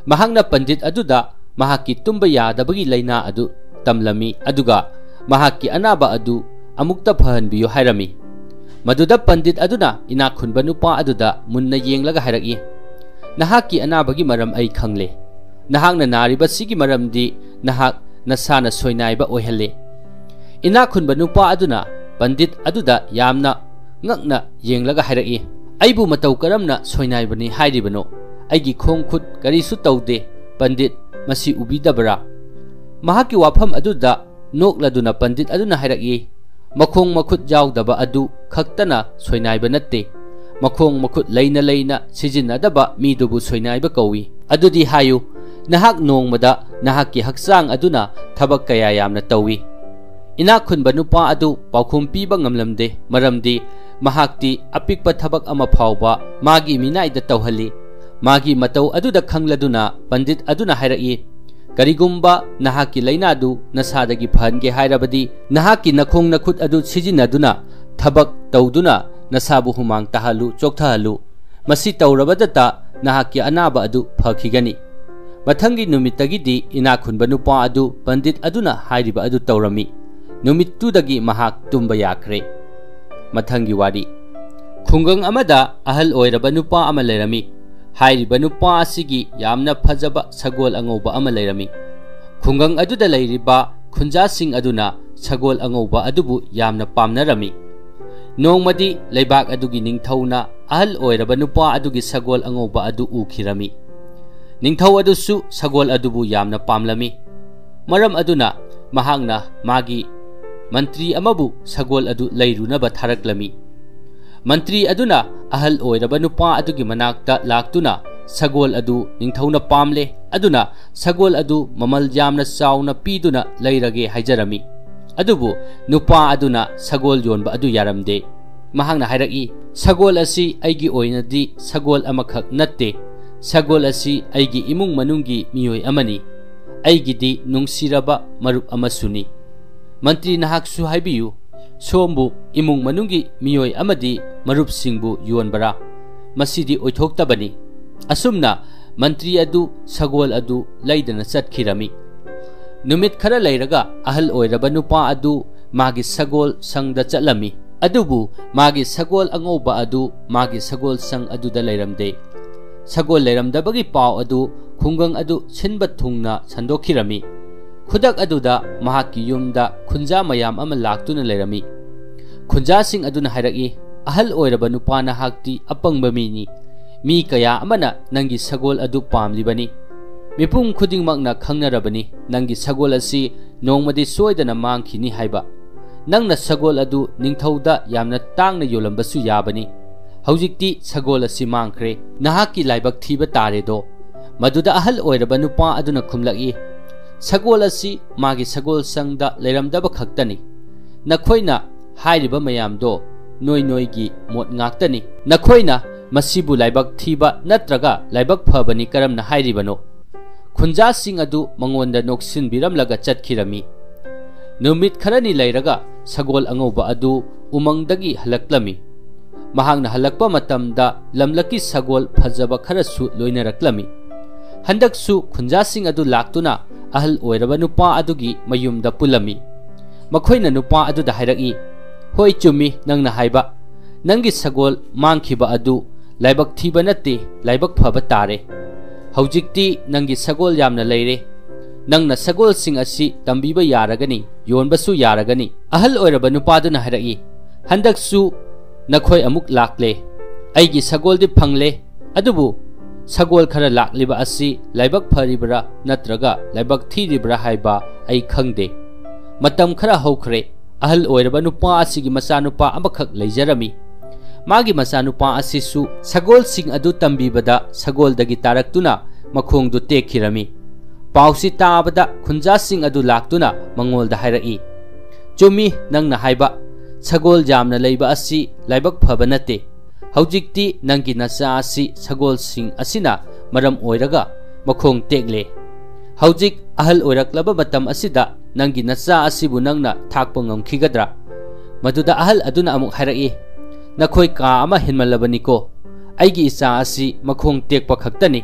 ꯃꯍꯥꯛꯅ ꯄꯟꯗꯤꯠ ꯑꯗꯨꯗ ꯃꯍꯥꯛꯀꯤ ꯇꯨꯝꯕ ꯌꯥꯗꯕꯒꯤ ꯂꯥꯏꯅꯥ ꯑꯗꯨ ꯇꯝꯂꯝꯃꯤ, ꯑꯗꯨꯒ ꯃꯍꯥꯛꯀꯤ ꯑꯅꯥꯕ ꯑꯗꯨ ꯑꯃꯨꯛꯇ ꯐꯍꯟꯕꯤꯌꯨ ꯍꯥꯏꯔꯝꯃꯤ꯫ ꯃꯗꯨꯗ ꯄꯟꯗꯤꯠ ꯑꯗꯨꯅ ꯏꯅꯥꯛ ꯈꯨꯟꯕ ꯅꯨꯄꯥ ꯑꯗꯨꯗ ꯃꯨꯟꯅ ꯌꯦꯡꯂꯒ ꯍꯥꯏꯔꯛꯏ, "ꯅꯍꯥꯛꯀꯤ ꯑꯅꯥꯕꯒꯤ ꯃꯔꯝ ꯑꯩ ꯈꯪꯂꯦ꯫ ꯅꯍꯥꯛꯅ ꯅꯥꯔꯤꯕꯁꯤꯒꯤ ꯃꯔꯝꯗꯤ ꯅꯍꯥꯛ ꯅꯁꯥꯅ ꯁꯣꯏꯅꯥꯏꯕ ꯑꯣꯏꯍꯜꯂꯦ꯫" ꯏꯅꯥꯛ ꯈꯨꯟꯕ ꯅꯨꯄꯥ ꯑꯗꯨꯅ ꯄꯟꯗꯤꯠ ꯑꯗꯨꯗ ꯌꯥꯝꯅ ꯉꯛꯅ ꯌꯦꯡꯂꯒ ꯍꯥꯏꯔꯛꯏ, "ꯑꯩꯕꯨ ꯃꯇꯧ ꯀꯔꯝꯅ ꯁꯣꯏꯅꯥꯏꯕꯅꯤ ꯍꯥꯏꯔꯤꯕꯅꯣ? ꯑꯩꯒꯤ ꯈꯣꯡ ꯈꯨꯠ ꯀꯔꯤꯁꯨ ꯇꯧꯗꯦ, ꯄꯟꯗꯤꯠ, ꯃꯁꯤ ꯎꯕꯤꯗꯕ꯭ꯔꯥ?" ꯃꯍꯥꯛꯀꯤ ꯋꯥꯐꯝ ꯑꯗꯨꯗ ꯅꯣꯛꯂꯗꯨꯅ ꯄꯟꯗꯤꯠ ꯑꯗꯨꯅ ꯍꯥꯏꯔꯛꯏ, "ꯃꯈꯣꯡ ꯃꯈꯨꯠ ꯌꯥꯎꯗꯕ ꯑꯗꯨ ꯈꯛꯇꯅ ꯁꯣꯏꯅꯥꯏꯕ ꯅꯠꯇꯦ꯫ ꯃꯈꯣꯡ ꯃꯈꯨꯠ ꯂꯩꯅ ꯂꯩꯅ ꯁꯤꯖꯤꯟꯅꯗꯕ ꯃꯤꯗꯨꯕꯨ ꯁꯣꯏꯅꯥꯏꯕ ꯀꯧꯏ꯫ ꯑꯗꯨꯗꯤ ꯍꯥꯏꯌꯨ, ꯅꯍꯥꯛ ꯅꯣꯡꯃꯗ ꯅꯍꯥꯛꯀꯤ ꯍꯛꯆꯥꯡ ꯑꯗꯨꯅ ꯊꯕꯛ ꯀꯌꯥ ꯌꯥꯝꯅ ꯇꯧꯏ?" ꯏꯅꯥꯛ ꯈꯨꯟꯕ ꯅꯨꯄꯥ ꯑꯗꯨ ꯄꯥꯎꯈꯨꯝ ꯄꯤꯕ ꯉꯝꯂꯝꯗꯦ, ꯃꯔꯝꯗꯤ ꯃꯍꯥꯛꯇꯤ ꯑꯄꯤꯛꯄ ꯊꯕꯛ ꯑꯃ ꯐꯥꯎꯕ ꯃꯥꯒꯤ ꯃꯤꯅꯥꯏꯗ ꯇꯧꯍꯜꯂꯤ꯫ ꯃꯥꯒꯤ ꯃꯇꯧ ꯑꯗꯨꯗ ꯈꯪꯂꯗꯨꯅ ꯄꯟꯗꯤꯠ ꯑꯗꯨꯅ ꯍꯥꯏꯔꯛꯏ, "ꯀꯔꯤꯒꯨꯝꯕ ꯅꯍꯥꯛꯀꯤ ꯂꯥꯏꯅꯥꯗꯨ ꯅꯁꯥꯗꯒꯤ ꯐꯍꯟꯒꯦ ꯍꯥꯏꯔꯕꯗꯤ, ꯅꯍꯥꯛꯀꯤ ꯅꯈꯣꯡ ꯅꯈꯨꯠ ꯑꯗꯨ ꯁꯤꯖꯤꯟꯅꯗꯨꯅ ꯊꯕꯛ ꯇꯧꯗꯨꯅ ꯅꯁꯥꯕꯨ ꯍꯨꯃꯥꯡ ꯇꯥꯍꯜꯂꯨ, ꯆꯣꯛꯊꯍꯜꯂꯨ꯫ ꯃꯁꯤ ꯇꯧꯔꯕꯗꯇ ꯅꯍꯥꯛꯀꯤ ꯑꯅꯥꯕ ꯑꯗꯨ ꯐꯈꯤꯒꯅꯤ꯫" ꯃꯊꯪꯒꯤ ꯅꯨꯃꯤꯠꯇꯒꯤꯗꯤ ꯏꯅꯥꯛ ꯈꯨꯟꯕ ꯅꯨꯄꯥ ꯑꯗꯨ ꯄꯟꯗꯤꯠ ꯑꯗꯨꯅ ꯍꯥꯏꯔꯤꯕ ꯑꯗꯨ ꯇꯧꯔꯝꯃꯤ꯫ ꯅꯨꯃꯤꯠꯇꯨꯗꯒꯤ ꯃꯍꯥꯛ ꯇꯨꯝꯕ ꯌꯥꯈ꯭ꯔꯦ꯫ ꯃꯊꯪꯒꯤ ꯋꯥꯔꯤ꯫ ꯈꯨꯡꯒꯪ ꯑꯃꯗ ꯑꯍꯜ ꯑꯣꯏꯔꯕ ꯅꯨꯄꯥ ꯑꯃ ꯂꯩꯔꯝꯃꯤ꯫ ꯍꯥꯏꯔꯤꯕ ꯅꯨꯄꯥ ꯑꯁꯤꯒꯤ ꯌꯥꯝꯅ ꯐꯖꯕ ꯁꯒꯣꯜ ꯑꯉꯧꯕ ꯑꯃ ꯂꯩꯔꯝꯃꯤ꯫ ꯈꯨꯡꯒꯪ ꯑꯗꯨꯗ ꯂꯩꯔꯤꯕ ꯈꯨꯟꯖꯥꯁꯤꯡ ꯑꯗꯨꯅ ꯁꯒꯣꯜ ꯑꯉꯧꯕ ꯑꯗꯨꯕꯨ ꯌꯥꯝꯅ ꯄꯥꯝꯅꯔꯝꯃꯤ꯫ ꯅꯣꯡꯃꯗꯤ ꯂꯩꯕꯥꯛ ꯑꯗꯨꯒꯤ ꯅꯤꯡꯊꯧꯅ ꯑꯍꯜ ꯑꯣꯏꯔꯕ ꯅꯨꯄꯥ ꯑꯗꯨꯒꯤ ꯁꯒꯣꯜ ꯑꯉꯧꯕ ꯑꯗꯨ ꯎꯈꯤꯔꯝꯃꯤ꯫ ꯅꯤꯡꯊꯧ ꯑꯗꯨꯁꯨ ꯁꯒꯣꯜ ꯑꯗꯨꯕꯨ ꯌꯥꯝꯅ ꯄꯥꯝꯂꯝꯃꯤ꯫ ꯃꯔꯝ ꯑꯗꯨꯅ ꯃꯍꯥꯛꯅ ꯃꯥꯒꯤ ꯃꯟꯇ꯭ꯔꯤ ꯑꯃꯕꯨ ꯁꯒꯣꯜ ꯑꯗꯨ ꯂꯩꯔꯨꯅꯕ ꯊꯥꯔꯛꯂꯝꯃꯤ꯫ ꯃꯟꯇ꯭ꯔꯤ ꯑꯗꯨꯅ ꯑꯍꯜ ꯑꯣꯏꯔꯕ ꯅꯨꯄꯥ ꯑꯗꯨꯒꯤ ꯃꯅꯥꯛꯇ ꯂꯥꯛꯇꯨꯅ, "ꯁꯒꯣꯜ ꯑꯗꯨ ꯅꯤꯡꯊꯧꯅ ꯄꯥꯝꯂꯦ, ꯑꯗꯨꯅ ꯁꯒꯣꯜ ꯑꯗꯨ ꯃꯃꯜ ꯌꯥꯝꯅ ꯆꯥꯎꯅ ꯄꯤꯗꯨꯅ ꯂꯩꯔꯒꯦ" ꯍꯥꯏꯖꯔꯝꯃꯤ꯫ ꯑꯗꯨꯕꯨ ꯅꯨꯄꯥ ꯑꯗꯨꯅ ꯁꯒꯣꯜ ꯌꯣꯟꯕ ꯑꯗꯨ ꯌꯥꯔꯝꯗꯦ꯫ ꯃꯍꯥꯛꯅ ꯍꯥꯏꯔꯛꯏ, "ꯁꯒꯣꯜ ꯑꯁꯤ ꯑꯩꯒꯤ ꯑꯣꯏꯅꯗꯤ ꯁꯒꯣꯜ ꯑꯃꯈꯛ ꯅꯠꯇꯦ꯫ ꯁꯒꯣꯜ ꯑꯁꯤ ꯑꯩꯒꯤ ꯏꯃꯨꯡ ꯃꯅꯨꯡꯒꯤ ꯃꯤꯑꯣꯏ ꯑꯃꯅꯤ꯫ ꯑꯩꯒꯤꯗꯤ ꯅꯨꯡꯁꯤꯔꯕ ꯃꯔꯨꯞ ꯑꯃꯁꯨꯅꯤ꯫" ꯃꯟꯇ꯭ꯔꯤ, ꯅꯍꯥꯛꯁꯨ ꯍꯥꯏꯕꯤꯌꯨ, ꯁꯣꯝꯕꯨ ꯏꯃꯨꯡ ꯃꯅꯨꯡꯒꯤ ꯃꯤꯑꯣꯏ ꯑꯃꯗꯤ ꯃꯔꯨꯞꯁꯤꯡꯕꯨ ꯌꯣꯟꯕꯔꯥ? ꯃꯁꯤꯗꯤ ꯑꯣꯏꯊꯣꯛꯇꯕꯅꯤ꯫ ꯑꯁꯨꯝꯅ ꯃꯟꯇ꯭ꯔꯤ ꯑꯗꯨ ꯁꯒꯣꯜ ꯑꯗꯨ ꯂꯩꯗꯅ ꯆꯠꯈꯤꯔꯝꯃꯤ꯫ ꯅꯨꯃꯤꯠ ꯈꯔ ꯂꯩꯔꯒ ꯑꯍꯜ ꯑꯣꯏꯔꯕ ꯅꯨꯄꯥ ꯑꯗꯨ ꯃꯥꯒꯤ ꯁꯒꯣꯜ ꯁꯪꯗ ꯆꯠꯂꯝꯃꯤ꯫ ꯑꯗꯨꯕꯨ ꯃꯥꯒꯤ ꯁꯒꯣꯜ ꯑꯉꯧꯕ ꯑꯗꯨ ꯃꯥꯒꯤ ꯁꯒꯣꯜ ꯁꯪ ꯑꯗꯨꯗ ꯂꯩꯔꯝꯗꯦ꯫ ꯁꯒꯣꯜ ꯂꯩꯔꯝꯗꯕꯒꯤ ꯄꯥꯎ ꯑꯗꯨ ꯈꯨꯡꯒꯪ ꯑꯗꯨ ꯁꯤꯟꯕ ꯊꯨꯡꯅ ꯁꯟꯗꯣꯛꯈꯤꯔꯝꯃꯤ꯫ ꯈꯨꯗꯛ ꯑꯗꯨꯗ ꯃꯍꯥꯛꯀꯤ ꯌꯨꯝꯗ ꯈꯨꯟꯖꯥ ꯃꯌꯥꯝ ꯑꯃ ꯂꯥꯛꯇꯨꯅ ꯂꯩꯔꯝꯃꯤ꯫ ꯈꯨꯟꯖꯥꯁꯤꯡ ꯑꯗꯨꯅ ꯍꯥꯏꯔꯛꯏ, "ꯑꯍꯜ ꯑꯣꯏꯔꯕ ꯅꯨꯄꯥ ꯅꯍꯥꯛꯇꯤ ꯑꯄꯪꯕ ꯃꯤꯅꯤ꯫ ꯃꯤ ꯀꯌꯥ ꯑꯃꯅ ꯅꯪꯒꯤ ꯁꯒꯣꯜ ꯑꯗꯨ ꯄꯥꯝꯂꯤꯕꯅꯤ꯫ ꯃꯤꯄꯨꯝ ꯈꯨꯗꯤꯡꯃꯛꯅ ꯈꯪꯅꯔꯕꯅꯤ ꯅꯪꯒꯤ ꯁꯒꯣꯜ ꯑꯁꯤ ꯅꯣꯡꯃꯗꯤ ꯁꯣꯏꯗꯅ ꯃꯥꯡꯈꯤꯅꯤ ꯍꯥꯏꯕ꯫ ꯅꯪꯅ ꯁꯒꯣꯜ ꯑꯗꯨ ꯅꯤꯡꯊꯧꯗ ꯌꯥꯝꯅ ꯇꯥꯡꯅ ꯌꯣꯜꯂꯝꯕꯁꯨ ꯌꯥꯕꯅꯤ꯫ ꯍꯧꯖꯤꯛꯇꯤ ꯁꯒꯣꯜ ꯑꯁꯤ ꯃꯥꯡꯈ꯭ꯔꯦ꯫ ꯅꯍꯥꯛꯀꯤ ꯂꯥꯏꯕꯛ ꯊꯤꯕ ꯇꯥꯔꯦꯗꯣ꯫" ꯃꯗꯨꯗ ꯑꯍꯜ ꯑꯣꯏꯔꯕ ꯅꯨꯄꯥ ꯑꯗꯨꯅ ꯈꯨꯝꯂꯛꯏ, "ꯁꯒꯣꯜ ꯑꯁꯤ ꯃꯥꯒꯤ ꯁꯒꯣꯜ ꯁꯪꯗ ꯂꯩꯔꯝꯗꯕ ꯈꯛꯇꯅꯤ꯫ ꯅꯈꯣꯏꯅ ꯍꯥꯏꯔꯤꯕ ꯃꯌꯥꯝꯗꯣ ꯅꯣꯏ ꯅꯣꯏꯒꯤ ꯃꯣꯠ ꯉꯥꯛꯇꯅꯤ꯫ ꯅꯈꯣꯏꯅ "ꯃꯁꯤꯕꯨ ꯂꯥꯏꯕꯛ ꯊꯤꯕ ꯅꯠꯇ꯭ꯔꯒ ꯂꯥꯏꯕꯛ ꯐꯕꯅꯤ ꯀꯔꯝꯅ ꯍꯥꯏꯔꯤꯕꯅꯣ?" ꯈꯨꯟꯖꯥꯁꯤꯡ ꯑꯗꯨ ꯃꯉꯣꯟꯗ ꯅꯣꯛꯁꯤꯟꯕꯤꯔꯝꯂꯒ ꯆꯠꯈꯤꯔꯝꯃꯤ꯫ ꯅꯨꯃꯤꯠ ꯈꯔꯅꯤ ꯂꯩꯔꯒ ꯁꯒꯣꯜ ꯑꯉꯧꯕ ꯑꯗꯨ ꯎꯃꯪꯗꯒꯤ ꯍꯜꯂꯛꯂꯝꯃꯤ꯫ ꯃꯍꯥꯛꯅ ꯍꯜꯂꯛꯄ ꯃꯇꯝꯗ ꯂꯝꯂꯛꯀꯤ ꯁꯒꯣꯜ ꯐꯖꯕ ꯈꯔꯁꯨ ꯂꯣꯏꯅꯔꯛꯂꯝꯃꯤ꯫ ꯍꯟꯗꯛꯁꯨ ꯈꯨꯟꯖꯥꯁꯤꯡ ꯑꯗꯨ ꯂꯥꯛꯇꯨꯅ ꯑꯍꯜ ꯑꯣꯏꯔꯕ ꯅꯨꯄꯥ ꯑꯗꯨꯒꯤ ꯃꯌꯨꯝꯗ ꯄꯨꯜꯂꯝꯃꯤ꯫ ꯃꯈꯣꯏꯅ ꯅꯨꯄꯥ ꯑꯗꯨꯗ ꯍꯥꯏꯔꯛꯏ, "ꯍꯣꯏ, ꯆꯨꯝꯃꯤ ꯅꯪꯅ ꯍꯥꯏꯕ꯫ ꯅꯪꯒꯤ ꯁꯒꯣꯜ ꯃꯥꯡꯈꯤꯕ ꯑꯗꯨ ꯂꯥꯏꯕꯛ ꯊꯤꯕ ꯅꯠꯇꯦ, ꯂꯥꯏꯕꯛ ꯐꯕ ꯇꯥꯔꯦ꯫ ꯍꯧꯖꯤꯛꯇꯤ ꯅꯪꯒꯤ ꯁꯒꯣꯜ ꯌꯥꯝꯅ ꯂꯩꯔꯦ꯫ ꯅꯪꯅ ꯁꯒꯣꯜꯁꯤꯡ ꯑꯁꯤ ꯇꯝꯕꯤꯕ ꯌꯥꯔꯒꯅꯤ, ꯌꯣꯟꯕꯁꯨ ꯌꯥꯔꯒꯅꯤ꯫" ꯑꯍꯜ ꯑꯣꯏꯔꯕ ꯅꯨꯄꯥꯗꯨꯅ ꯍꯥꯏꯔꯛꯏ, "ꯍꯟꯗꯛꯁꯨ ꯅꯈꯣꯏ ꯑꯃꯨꯛ ꯂꯥꯛꯂꯦ꯫ ꯑꯩꯒꯤ ꯁꯒꯣꯜꯗꯤ ꯐꯪꯂꯦ, ꯑꯗꯨꯕꯨ ꯁꯒꯣꯜ ꯈꯔ ꯂꯥꯛꯂꯤꯕ ꯑꯁꯤ ꯂꯥꯏꯕꯛ ꯐꯔꯤꯕ꯭ꯔꯥ ꯅꯠꯇ꯭ꯔꯒ ꯂꯥꯏꯕꯛ ꯊꯤꯔꯤꯕ꯭ꯔꯥ ꯍꯥꯏꯕ ꯑꯩ ꯈꯪꯗꯦ꯫ ꯃꯇꯝ ꯈꯔ ꯍꯧꯈ꯭ꯔꯦ, ꯑꯍꯜ ꯑꯣꯏꯔꯕ ꯅꯨꯄꯥ ꯑꯁꯤꯒꯤ ꯃꯆꯥꯅꯨꯄꯥ ꯑꯃꯈꯛ ꯂꯩꯖꯔꯝꯃꯤ꯫ ꯃꯥꯒꯤ ꯃꯆꯥꯅꯨꯄꯥ ꯑꯁꯤꯁꯨ ꯁꯒꯣꯜꯁꯤꯡ ꯑꯗꯨ ꯇꯝꯕꯤꯕꯗ ꯁꯒꯣꯜꯗꯒꯤ ꯇꯥꯔꯛꯇꯨꯅ ꯃꯈꯣꯡꯗꯨ ꯇꯦꯛꯈꯤꯔꯝꯃꯤ꯫ ꯄꯥꯎꯁꯤ ꯇꯥꯕꯗ ꯈꯨꯟꯖꯥꯁꯤꯡ ꯑꯗꯨ ꯂꯥꯛꯇꯨꯅ ꯃꯉꯣꯜꯗ ꯍꯥꯏꯔꯛꯏ, 'ꯆꯨꯝꯃꯤ ꯅꯪꯅ ꯍꯥꯏꯕ, ꯁꯒꯣꯜ ꯌꯥꯝꯅ ꯂꯩꯕ ꯑꯁꯤ ꯂꯥꯏꯕꯛ ꯐꯕ ꯅꯠꯇꯦ꯫ ꯍꯧꯖꯤꯛꯇꯤ ꯅꯪꯒꯤ ꯅꯆꯥ ꯑꯁꯤ ꯁꯒꯣꯜꯁꯤꯡ ꯑꯁꯤꯅ ꯃꯔꯝ ꯑꯣꯏꯔꯒ ꯃꯈꯣꯡ ꯇꯦꯛꯂꯦ꯫ ꯍꯧꯖꯤꯛ ꯑꯍꯜ ꯑꯣꯏꯔꯛꯂꯕ ꯃꯇꯝ ꯑꯁꯤꯗ ꯅꯪꯒꯤ ꯅꯆꯥ ꯑꯁꯤꯕꯨ ꯅꯪꯅ ꯊꯥꯛꯄ ꯉꯝꯈꯤꯒꯗ꯭ꯔꯥ?' ꯃꯗꯨꯗ ꯑꯍꯜ ꯑꯗꯨꯅ ꯑꯃꯨꯛ ꯍꯥꯏꯔꯛꯏ, 'ꯅꯈꯣꯏ ꯀꯥ ꯑꯃ ꯍꯦꯟꯃꯜꯂꯕꯅꯤꯀꯣ꯫ ꯑꯩꯒꯤ ꯏꯆꯥ ꯑꯁꯤ ꯃꯈꯣꯡ ꯇꯦꯛꯄ ꯈꯛꯇꯅꯤ꯫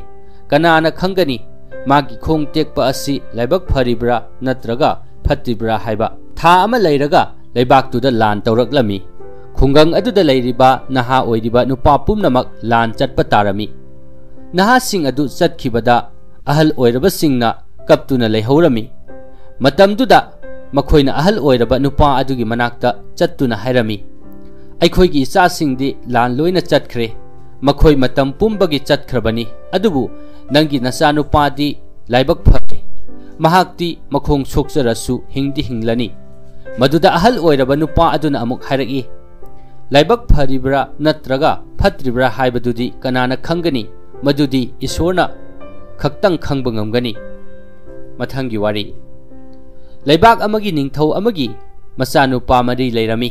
ꯀꯅꯥꯅ ꯈꯪꯒꯅꯤ ꯃꯥꯒꯤ ꯈꯣꯡ ꯇꯦꯛꯄ ꯑꯁꯤ ꯂꯥꯏꯕꯛ ꯐꯔꯤꯕ꯭ꯔꯥ ꯅꯠꯇ꯭ꯔꯒ ꯐꯠꯇ꯭ꯔꯤꯕ꯭ꯔꯥ ꯍꯥꯏꯕ?' ꯊꯥ ꯑꯃ ꯂꯩꯔꯒ ꯂꯩꯕꯥꯛꯇꯨꯗ ꯂꯥꯟ ꯇꯧꯔꯛꯂꯝꯃꯤ꯫ ꯈꯨꯡꯒꯪ ꯑꯗꯨꯗ ꯂꯩꯔꯤꯕ ꯅꯍꯥ ꯑꯣꯏꯔꯤꯕ ꯅꯨꯄꯥ ꯄꯨꯝꯅꯃꯛ ꯂꯥꯟ ꯆꯠꯄ ꯇꯥꯔꯝꯃꯤ꯫ ꯅꯍꯥꯁꯤꯡ ꯑꯗꯨ ꯆꯠꯈꯤꯕꯗ ꯑꯍꯜ ꯑꯣꯏꯔꯕꯁꯤꯡꯅ ꯀꯞꯇꯨꯅ ꯂꯩꯍꯧꯔꯝꯃꯤ꯫ ꯃꯇꯝꯗꯨꯗ ꯃꯈꯣꯏꯅ ꯑꯍꯜ ꯑꯣꯏꯔꯕ ꯅꯨꯄꯥ ꯑꯗꯨꯒꯤ ꯃꯅꯥꯛꯇ ꯆꯠꯇꯨꯅ ꯍꯥꯏꯔꯝꯃꯤ, "ꯑꯩꯈꯣꯏꯒꯤ ꯏꯆꯥꯁꯤꯡꯗꯤ ꯂꯥꯟ ꯂꯣꯏꯅ ꯆꯠꯈ꯭ꯔꯦ꯫ ꯃꯈꯣꯏ ꯃꯇꯝ ꯄꯨꯝꯕꯒꯤ ꯆꯠꯈ꯭ꯔꯕꯅꯤ꯫ ꯑꯗꯨꯕꯨ ꯅꯪꯒꯤ ꯅꯆꯥꯅꯨꯄꯥꯗꯤ ꯂꯥꯏꯕꯛ ꯐꯔꯦ꯫ ꯃꯍꯥꯛꯇꯤ ꯃꯈꯣꯡ ꯁꯣꯛꯆꯔꯁꯨ ꯍꯤꯡꯗꯤ ꯍꯤꯡꯂꯅꯤ꯫" ꯃꯗꯨꯗ ꯑꯍꯜ ꯑꯣꯏꯔꯕ ꯅꯨꯄꯥ ꯑꯗꯨꯅ ꯑꯃꯨꯛ ꯍꯥꯏꯔꯛꯏ, "ꯂꯥꯏꯕꯛ ꯐꯔꯤꯕ꯭ꯔꯥ ꯅꯠꯇ꯭ꯔꯒ ꯐꯠꯇ꯭ꯔꯤꯕ꯭ꯔꯥ ꯍꯥꯏꯕꯗꯨꯗꯤ ꯀꯅꯥꯅ ꯈꯪꯒꯅꯤ? ꯃꯗꯨꯗꯤ ꯏꯁꯣꯔꯅ ꯈꯛꯇꯪ ꯈꯪꯕ ꯉꯝꯒꯅꯤ꯫" ꯃꯊꯪꯒꯤ ꯋꯥꯔꯤ꯫ ꯂꯩꯕꯥꯛ ꯑꯃꯒꯤ ꯅꯤꯡꯊꯧ ꯑꯃꯒꯤ ꯃꯆꯥꯅꯨꯄꯥ ꯃꯔꯤ ꯂꯩꯔꯝꯃꯤ꯫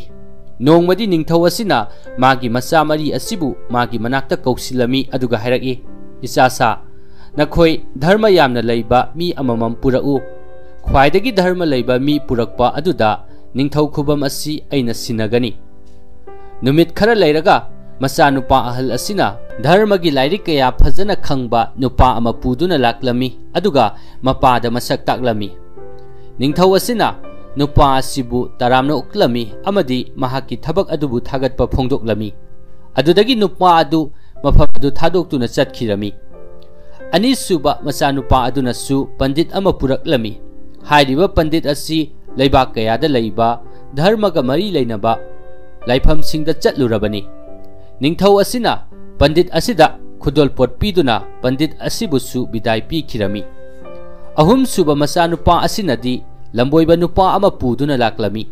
ꯅꯣꯡꯃꯗꯤ ꯅꯤꯡꯊꯧ ꯑꯁꯤꯅ ꯃꯥꯒꯤ ꯃꯆꯥ ꯃꯔꯤ ꯑꯁꯤꯕꯨ ꯃꯥꯒꯤ ꯃꯅꯥꯛꯇ ꯀꯧꯁꯤꯜꯂꯝꯃꯤ, ꯑꯗꯨꯒ ꯍꯥꯏꯔꯛꯏ, "ꯏꯆꯥꯁꯥ, ꯅꯈꯣꯏ ꯙꯔꯃ ꯌꯥꯝꯅ ꯂꯩꯕ ꯃꯤ ꯑꯃꯃꯝ ꯄꯨꯔꯛꯎ꯫ ꯈ꯭ꯋꯥꯏꯗꯒꯤ ꯙꯔꯃ ꯂꯩꯕ ꯃꯤ ꯄꯨꯔꯛꯄ ꯑꯗꯨꯗ ꯅꯤꯡꯊꯧ ꯈꯨꯕꯝ ꯑꯁꯤ ꯑꯩꯅ ꯁꯤꯟꯅꯒꯅꯤ꯫" ꯅꯨꯃꯤꯠ ꯈꯔ ꯂꯩꯔꯒ ꯃꯆꯥꯅꯨꯄꯥ ꯑꯍꯜ ꯑꯁꯤꯅ ꯙꯔꯃꯒꯤ ꯂꯥꯏꯔꯤꯛ ꯀꯌꯥ ꯐꯖꯅ ꯈꯪꯕ ꯅꯨꯄꯥ ꯑꯃ ꯄꯨꯗꯨꯅ ꯂꯥꯛꯂꯝꯃꯤ, ꯑꯗꯨꯒ ꯃꯄꯥꯗ ꯃꯁꯛ ꯇꯥꯛꯂꯝꯃꯤ꯫ ꯅꯤꯡꯊꯧ ꯑꯁꯤꯅ ꯅꯨꯄꯥ ꯑꯁꯤꯕꯨ ꯇꯔꯥꯝꯅ ꯑꯣꯛꯂꯝꯃꯤ ꯑꯃꯗꯤ ꯃꯍꯥꯛꯀꯤ ꯊꯕꯛ ꯑꯗꯨꯕꯨ ꯊꯥꯒꯠꯄ ꯐꯣꯡꯗꯣꯛꯂꯝꯃꯤ꯫ ꯑꯗꯨꯗꯒꯤ ꯅꯨꯄꯥ ꯑꯗꯨ ꯃꯐꯝ ꯑꯗꯨ ꯊꯥꯗꯣꯛꯇꯨꯅ ꯆꯠꯈꯤꯔꯝꯃꯤ꯫ ꯑꯅꯤꯁꯨꯕ ꯃꯆꯥꯅꯨꯄꯥ ꯑꯗꯨꯅꯁꯨ ꯄꯟꯗꯤꯠ ꯑꯃ ꯄꯨꯔꯛꯂꯝꯃꯤ꯫ ꯍꯥꯏꯔꯤꯕ ꯄꯟꯗꯤꯠ ꯑꯁꯤ ꯂꯩꯕꯥꯛ ꯀꯌꯥꯗ ꯂꯩꯕ ꯙꯔꯃꯒ ꯃꯔꯤ ꯂꯩꯅꯕ ꯂꯥꯏꯐꯝꯁꯤꯡꯗ ꯆꯠꯂꯨꯔꯕꯅꯤ꯫ ꯅꯤꯡꯊꯧ ꯑꯁꯤꯅ ꯄꯟꯗꯤꯠ ꯑꯁꯤꯗ ꯈꯨꯗꯣꯜꯄꯣꯠ ꯄꯤꯗꯨꯅ ꯄꯟꯗꯤꯠ ꯑꯁꯤꯕꯨꯁꯨ ꯕꯤꯗꯥꯏ ꯄꯤꯈꯤꯔꯝꯃꯤ꯫ ꯑꯍꯨꯝꯁꯨꯕ ꯃꯆꯥꯅꯨꯄꯥ ꯑꯁꯤꯅꯗꯤ ꯂꯝꯕꯣꯏꯕ ꯅꯨꯄꯥ ꯑꯃ ꯄꯨꯗꯨꯅ ꯂꯥꯛꯂꯝꯃꯤ꯫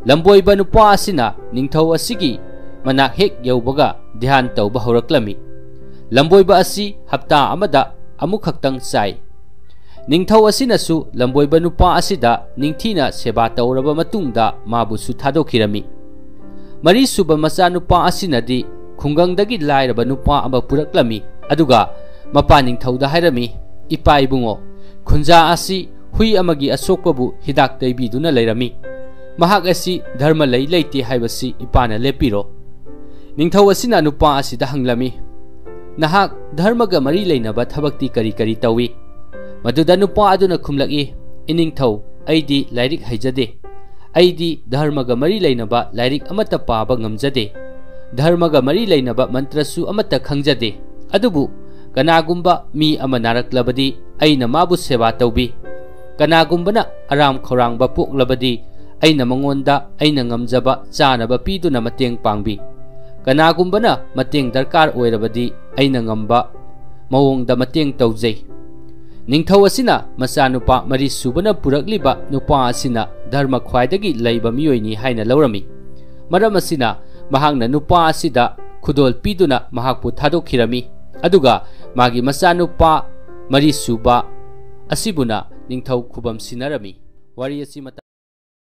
ꯂꯝꯕꯣꯏꯕ ꯅꯨꯄꯥ ꯑꯁꯤꯅ ꯅꯤꯡꯊꯧ ꯑꯁꯤꯒꯤ ꯃꯅꯥꯛ ꯍꯦꯛ ꯌꯧꯕꯒ ꯙ꯭ꯌꯥꯟ ꯇꯧꯕ ꯍꯧꯔꯛꯂꯝꯃꯤ꯫ ꯂꯝꯕꯣꯏꯕ ꯑꯁꯤ ꯍꯞꯇꯥ ꯑꯃꯗ ꯑꯃꯨꯛꯈꯛꯇꯪ ꯆꯥꯏ꯫ ꯅꯤꯡꯊꯧ ꯑꯁꯤꯅꯁꯨ ꯂꯝꯕꯣꯏꯕ ꯅꯨꯄꯥ ꯑꯁꯤꯗ ꯅꯤꯡꯊꯤꯅ ꯁꯦꯕꯥ ꯇꯧꯔꯕ ꯃꯇꯨꯡꯗ ꯃꯥꯕꯨꯁꯨ ꯊꯥꯗꯣꯛꯈꯤꯔꯝꯃꯤ꯫ ꯃꯔꯤꯁꯨꯕ ꯃꯆꯥꯅꯨꯄꯥ ꯑꯁꯤꯅꯗꯤ ꯈꯨꯡꯒꯪꯗꯒꯤ ꯂꯥꯏꯔꯕ ꯅꯨꯄꯥ ꯑꯃ ꯄꯨꯔꯛꯂꯝꯃꯤ, ꯑꯗꯨꯒ ꯃꯄꯥ ꯅꯤꯡꯊꯧꯗ ꯍꯥꯏꯔꯝꯃꯤ, "ꯏꯄꯥ ꯏꯕꯨꯡꯉꯣ, ꯈꯨꯟꯖꯥ ꯑꯁꯤ ꯍꯨꯏ ꯑꯃꯒꯤ ꯑꯁꯣꯛꯄꯕꯨ ꯍꯤꯗꯥꯛ ꯇꯩꯕꯤꯗꯨꯅ ꯂꯩꯔꯝꯃꯤ꯫ ꯃꯍꯥꯛ ꯑꯁꯤ ꯙꯔꯃ ꯂꯩ ꯂꯩꯇꯦ ꯍꯥꯏꯕꯁꯤ ꯏꯄꯥꯅ ꯂꯦꯞꯄꯤꯔꯣ꯫" ꯅꯤꯡꯊꯧ ꯑꯁꯤꯅ ꯅꯨꯄꯥ ꯑꯁꯤꯗ ꯍꯪꯂꯝꯃꯤ, "ꯅꯍꯥꯛ ꯙꯔꯃꯒ ꯃꯔꯤ ꯂꯩꯅꯕ ꯊꯕꯛꯇꯤ ꯀꯔꯤ ꯀꯔꯤ ꯇꯧꯏ?" ꯃꯗꯨꯗ ꯅꯨꯄꯥ ꯑꯗꯨꯅ ꯈꯨꯝꯂꯛꯏ, "ꯏꯅꯤꯡꯊꯧ, ꯑꯩꯗꯤ ꯂꯥꯏꯔꯤꯛ ꯍꯩꯖꯗꯦ꯫ ꯑꯩꯗꯤ ꯙꯔꯃꯒ ꯃꯔꯤ ꯂꯩꯅꯕ ꯂꯥꯏꯔꯤꯛ ꯑꯃꯠꯇ ꯄꯥꯕ ꯉꯝꯖꯗꯦ꯫ ꯙꯔꯃꯒ ꯃꯔꯤ ꯂꯩꯅꯕ ꯃꯟꯇ꯭ꯔꯁꯨ ꯑꯃꯠꯇ ꯈꯪꯖꯗꯦ꯫ ꯑꯗꯨꯕꯨ ꯀꯅꯥꯒꯨꯝꯕ ꯃꯤ ꯑꯃ ꯅꯥꯔꯛꯂꯕꯗꯤ ꯑꯩꯅ ꯃꯥꯕꯨ ꯁꯦꯕꯥ ꯇꯧꯕꯤ꯫ ꯀꯅꯥꯒꯨꯝꯕꯅ ꯑꯔꯥꯝ ꯈꯧꯔꯥꯡꯕ ꯄꯣꯛꯂꯕꯗꯤ ꯑꯩꯅ ꯃꯉꯣꯟꯗ ꯑꯩꯅ ꯉꯝꯖꯕ ꯆꯥꯅꯕ ꯄꯤꯗꯨꯅ ꯃꯇꯦꯡ ꯄꯥꯡꯕꯤ꯫ ꯀꯅꯥꯒꯨꯝꯕꯅ ꯃꯇꯦꯡ ꯗꯔꯀꯥꯔ ꯑꯣꯏꯔꯕꯗꯤ ꯑꯩꯅ ꯉꯝꯕ ꯃꯑꯣꯡꯗ ꯃꯇꯦꯡ ꯇꯧꯖꯩ꯫" ꯅꯤꯡꯊꯧ ꯑꯁꯤꯅ ꯃꯆꯥꯅꯨꯄꯥ ꯃꯔꯤꯁꯨꯕꯅ ꯄꯨꯔꯛꯂꯤꯕ ꯅꯨꯄꯥ ꯑꯁꯤꯅ ꯙꯔꯃ ꯈ꯭ꯋꯥꯏꯗꯒꯤ ꯂꯩꯕ ꯃꯤꯑꯣꯏꯅꯤ ꯍꯥꯏꯅ ꯂꯧꯔꯝꯃꯤ꯫ ꯃꯔꯝ ꯑꯁꯤꯅ ꯃꯍꯥꯛꯅ ꯅꯨꯄꯥ ꯑꯁꯤꯗ ꯈꯨꯗꯣꯜ ꯄꯤꯗꯨꯅ ꯃꯍꯥꯛꯄꯨ ꯊꯥꯗꯣꯛꯈꯤꯔꯝꯃꯤ, ꯑꯗꯨꯒ ꯃꯥꯒꯤ ꯃꯆꯥꯅꯨꯄꯥ ꯃꯔꯤꯁꯨꯕ ꯑꯁꯤꯕꯨꯅ ꯅꯤꯡꯊꯧ ꯈꯨꯕꯝ ꯁꯤꯟꯅꯔꯝꯃꯤ꯫ ꯋꯥꯔꯤ ꯑꯁꯤ ꯃꯇꯝ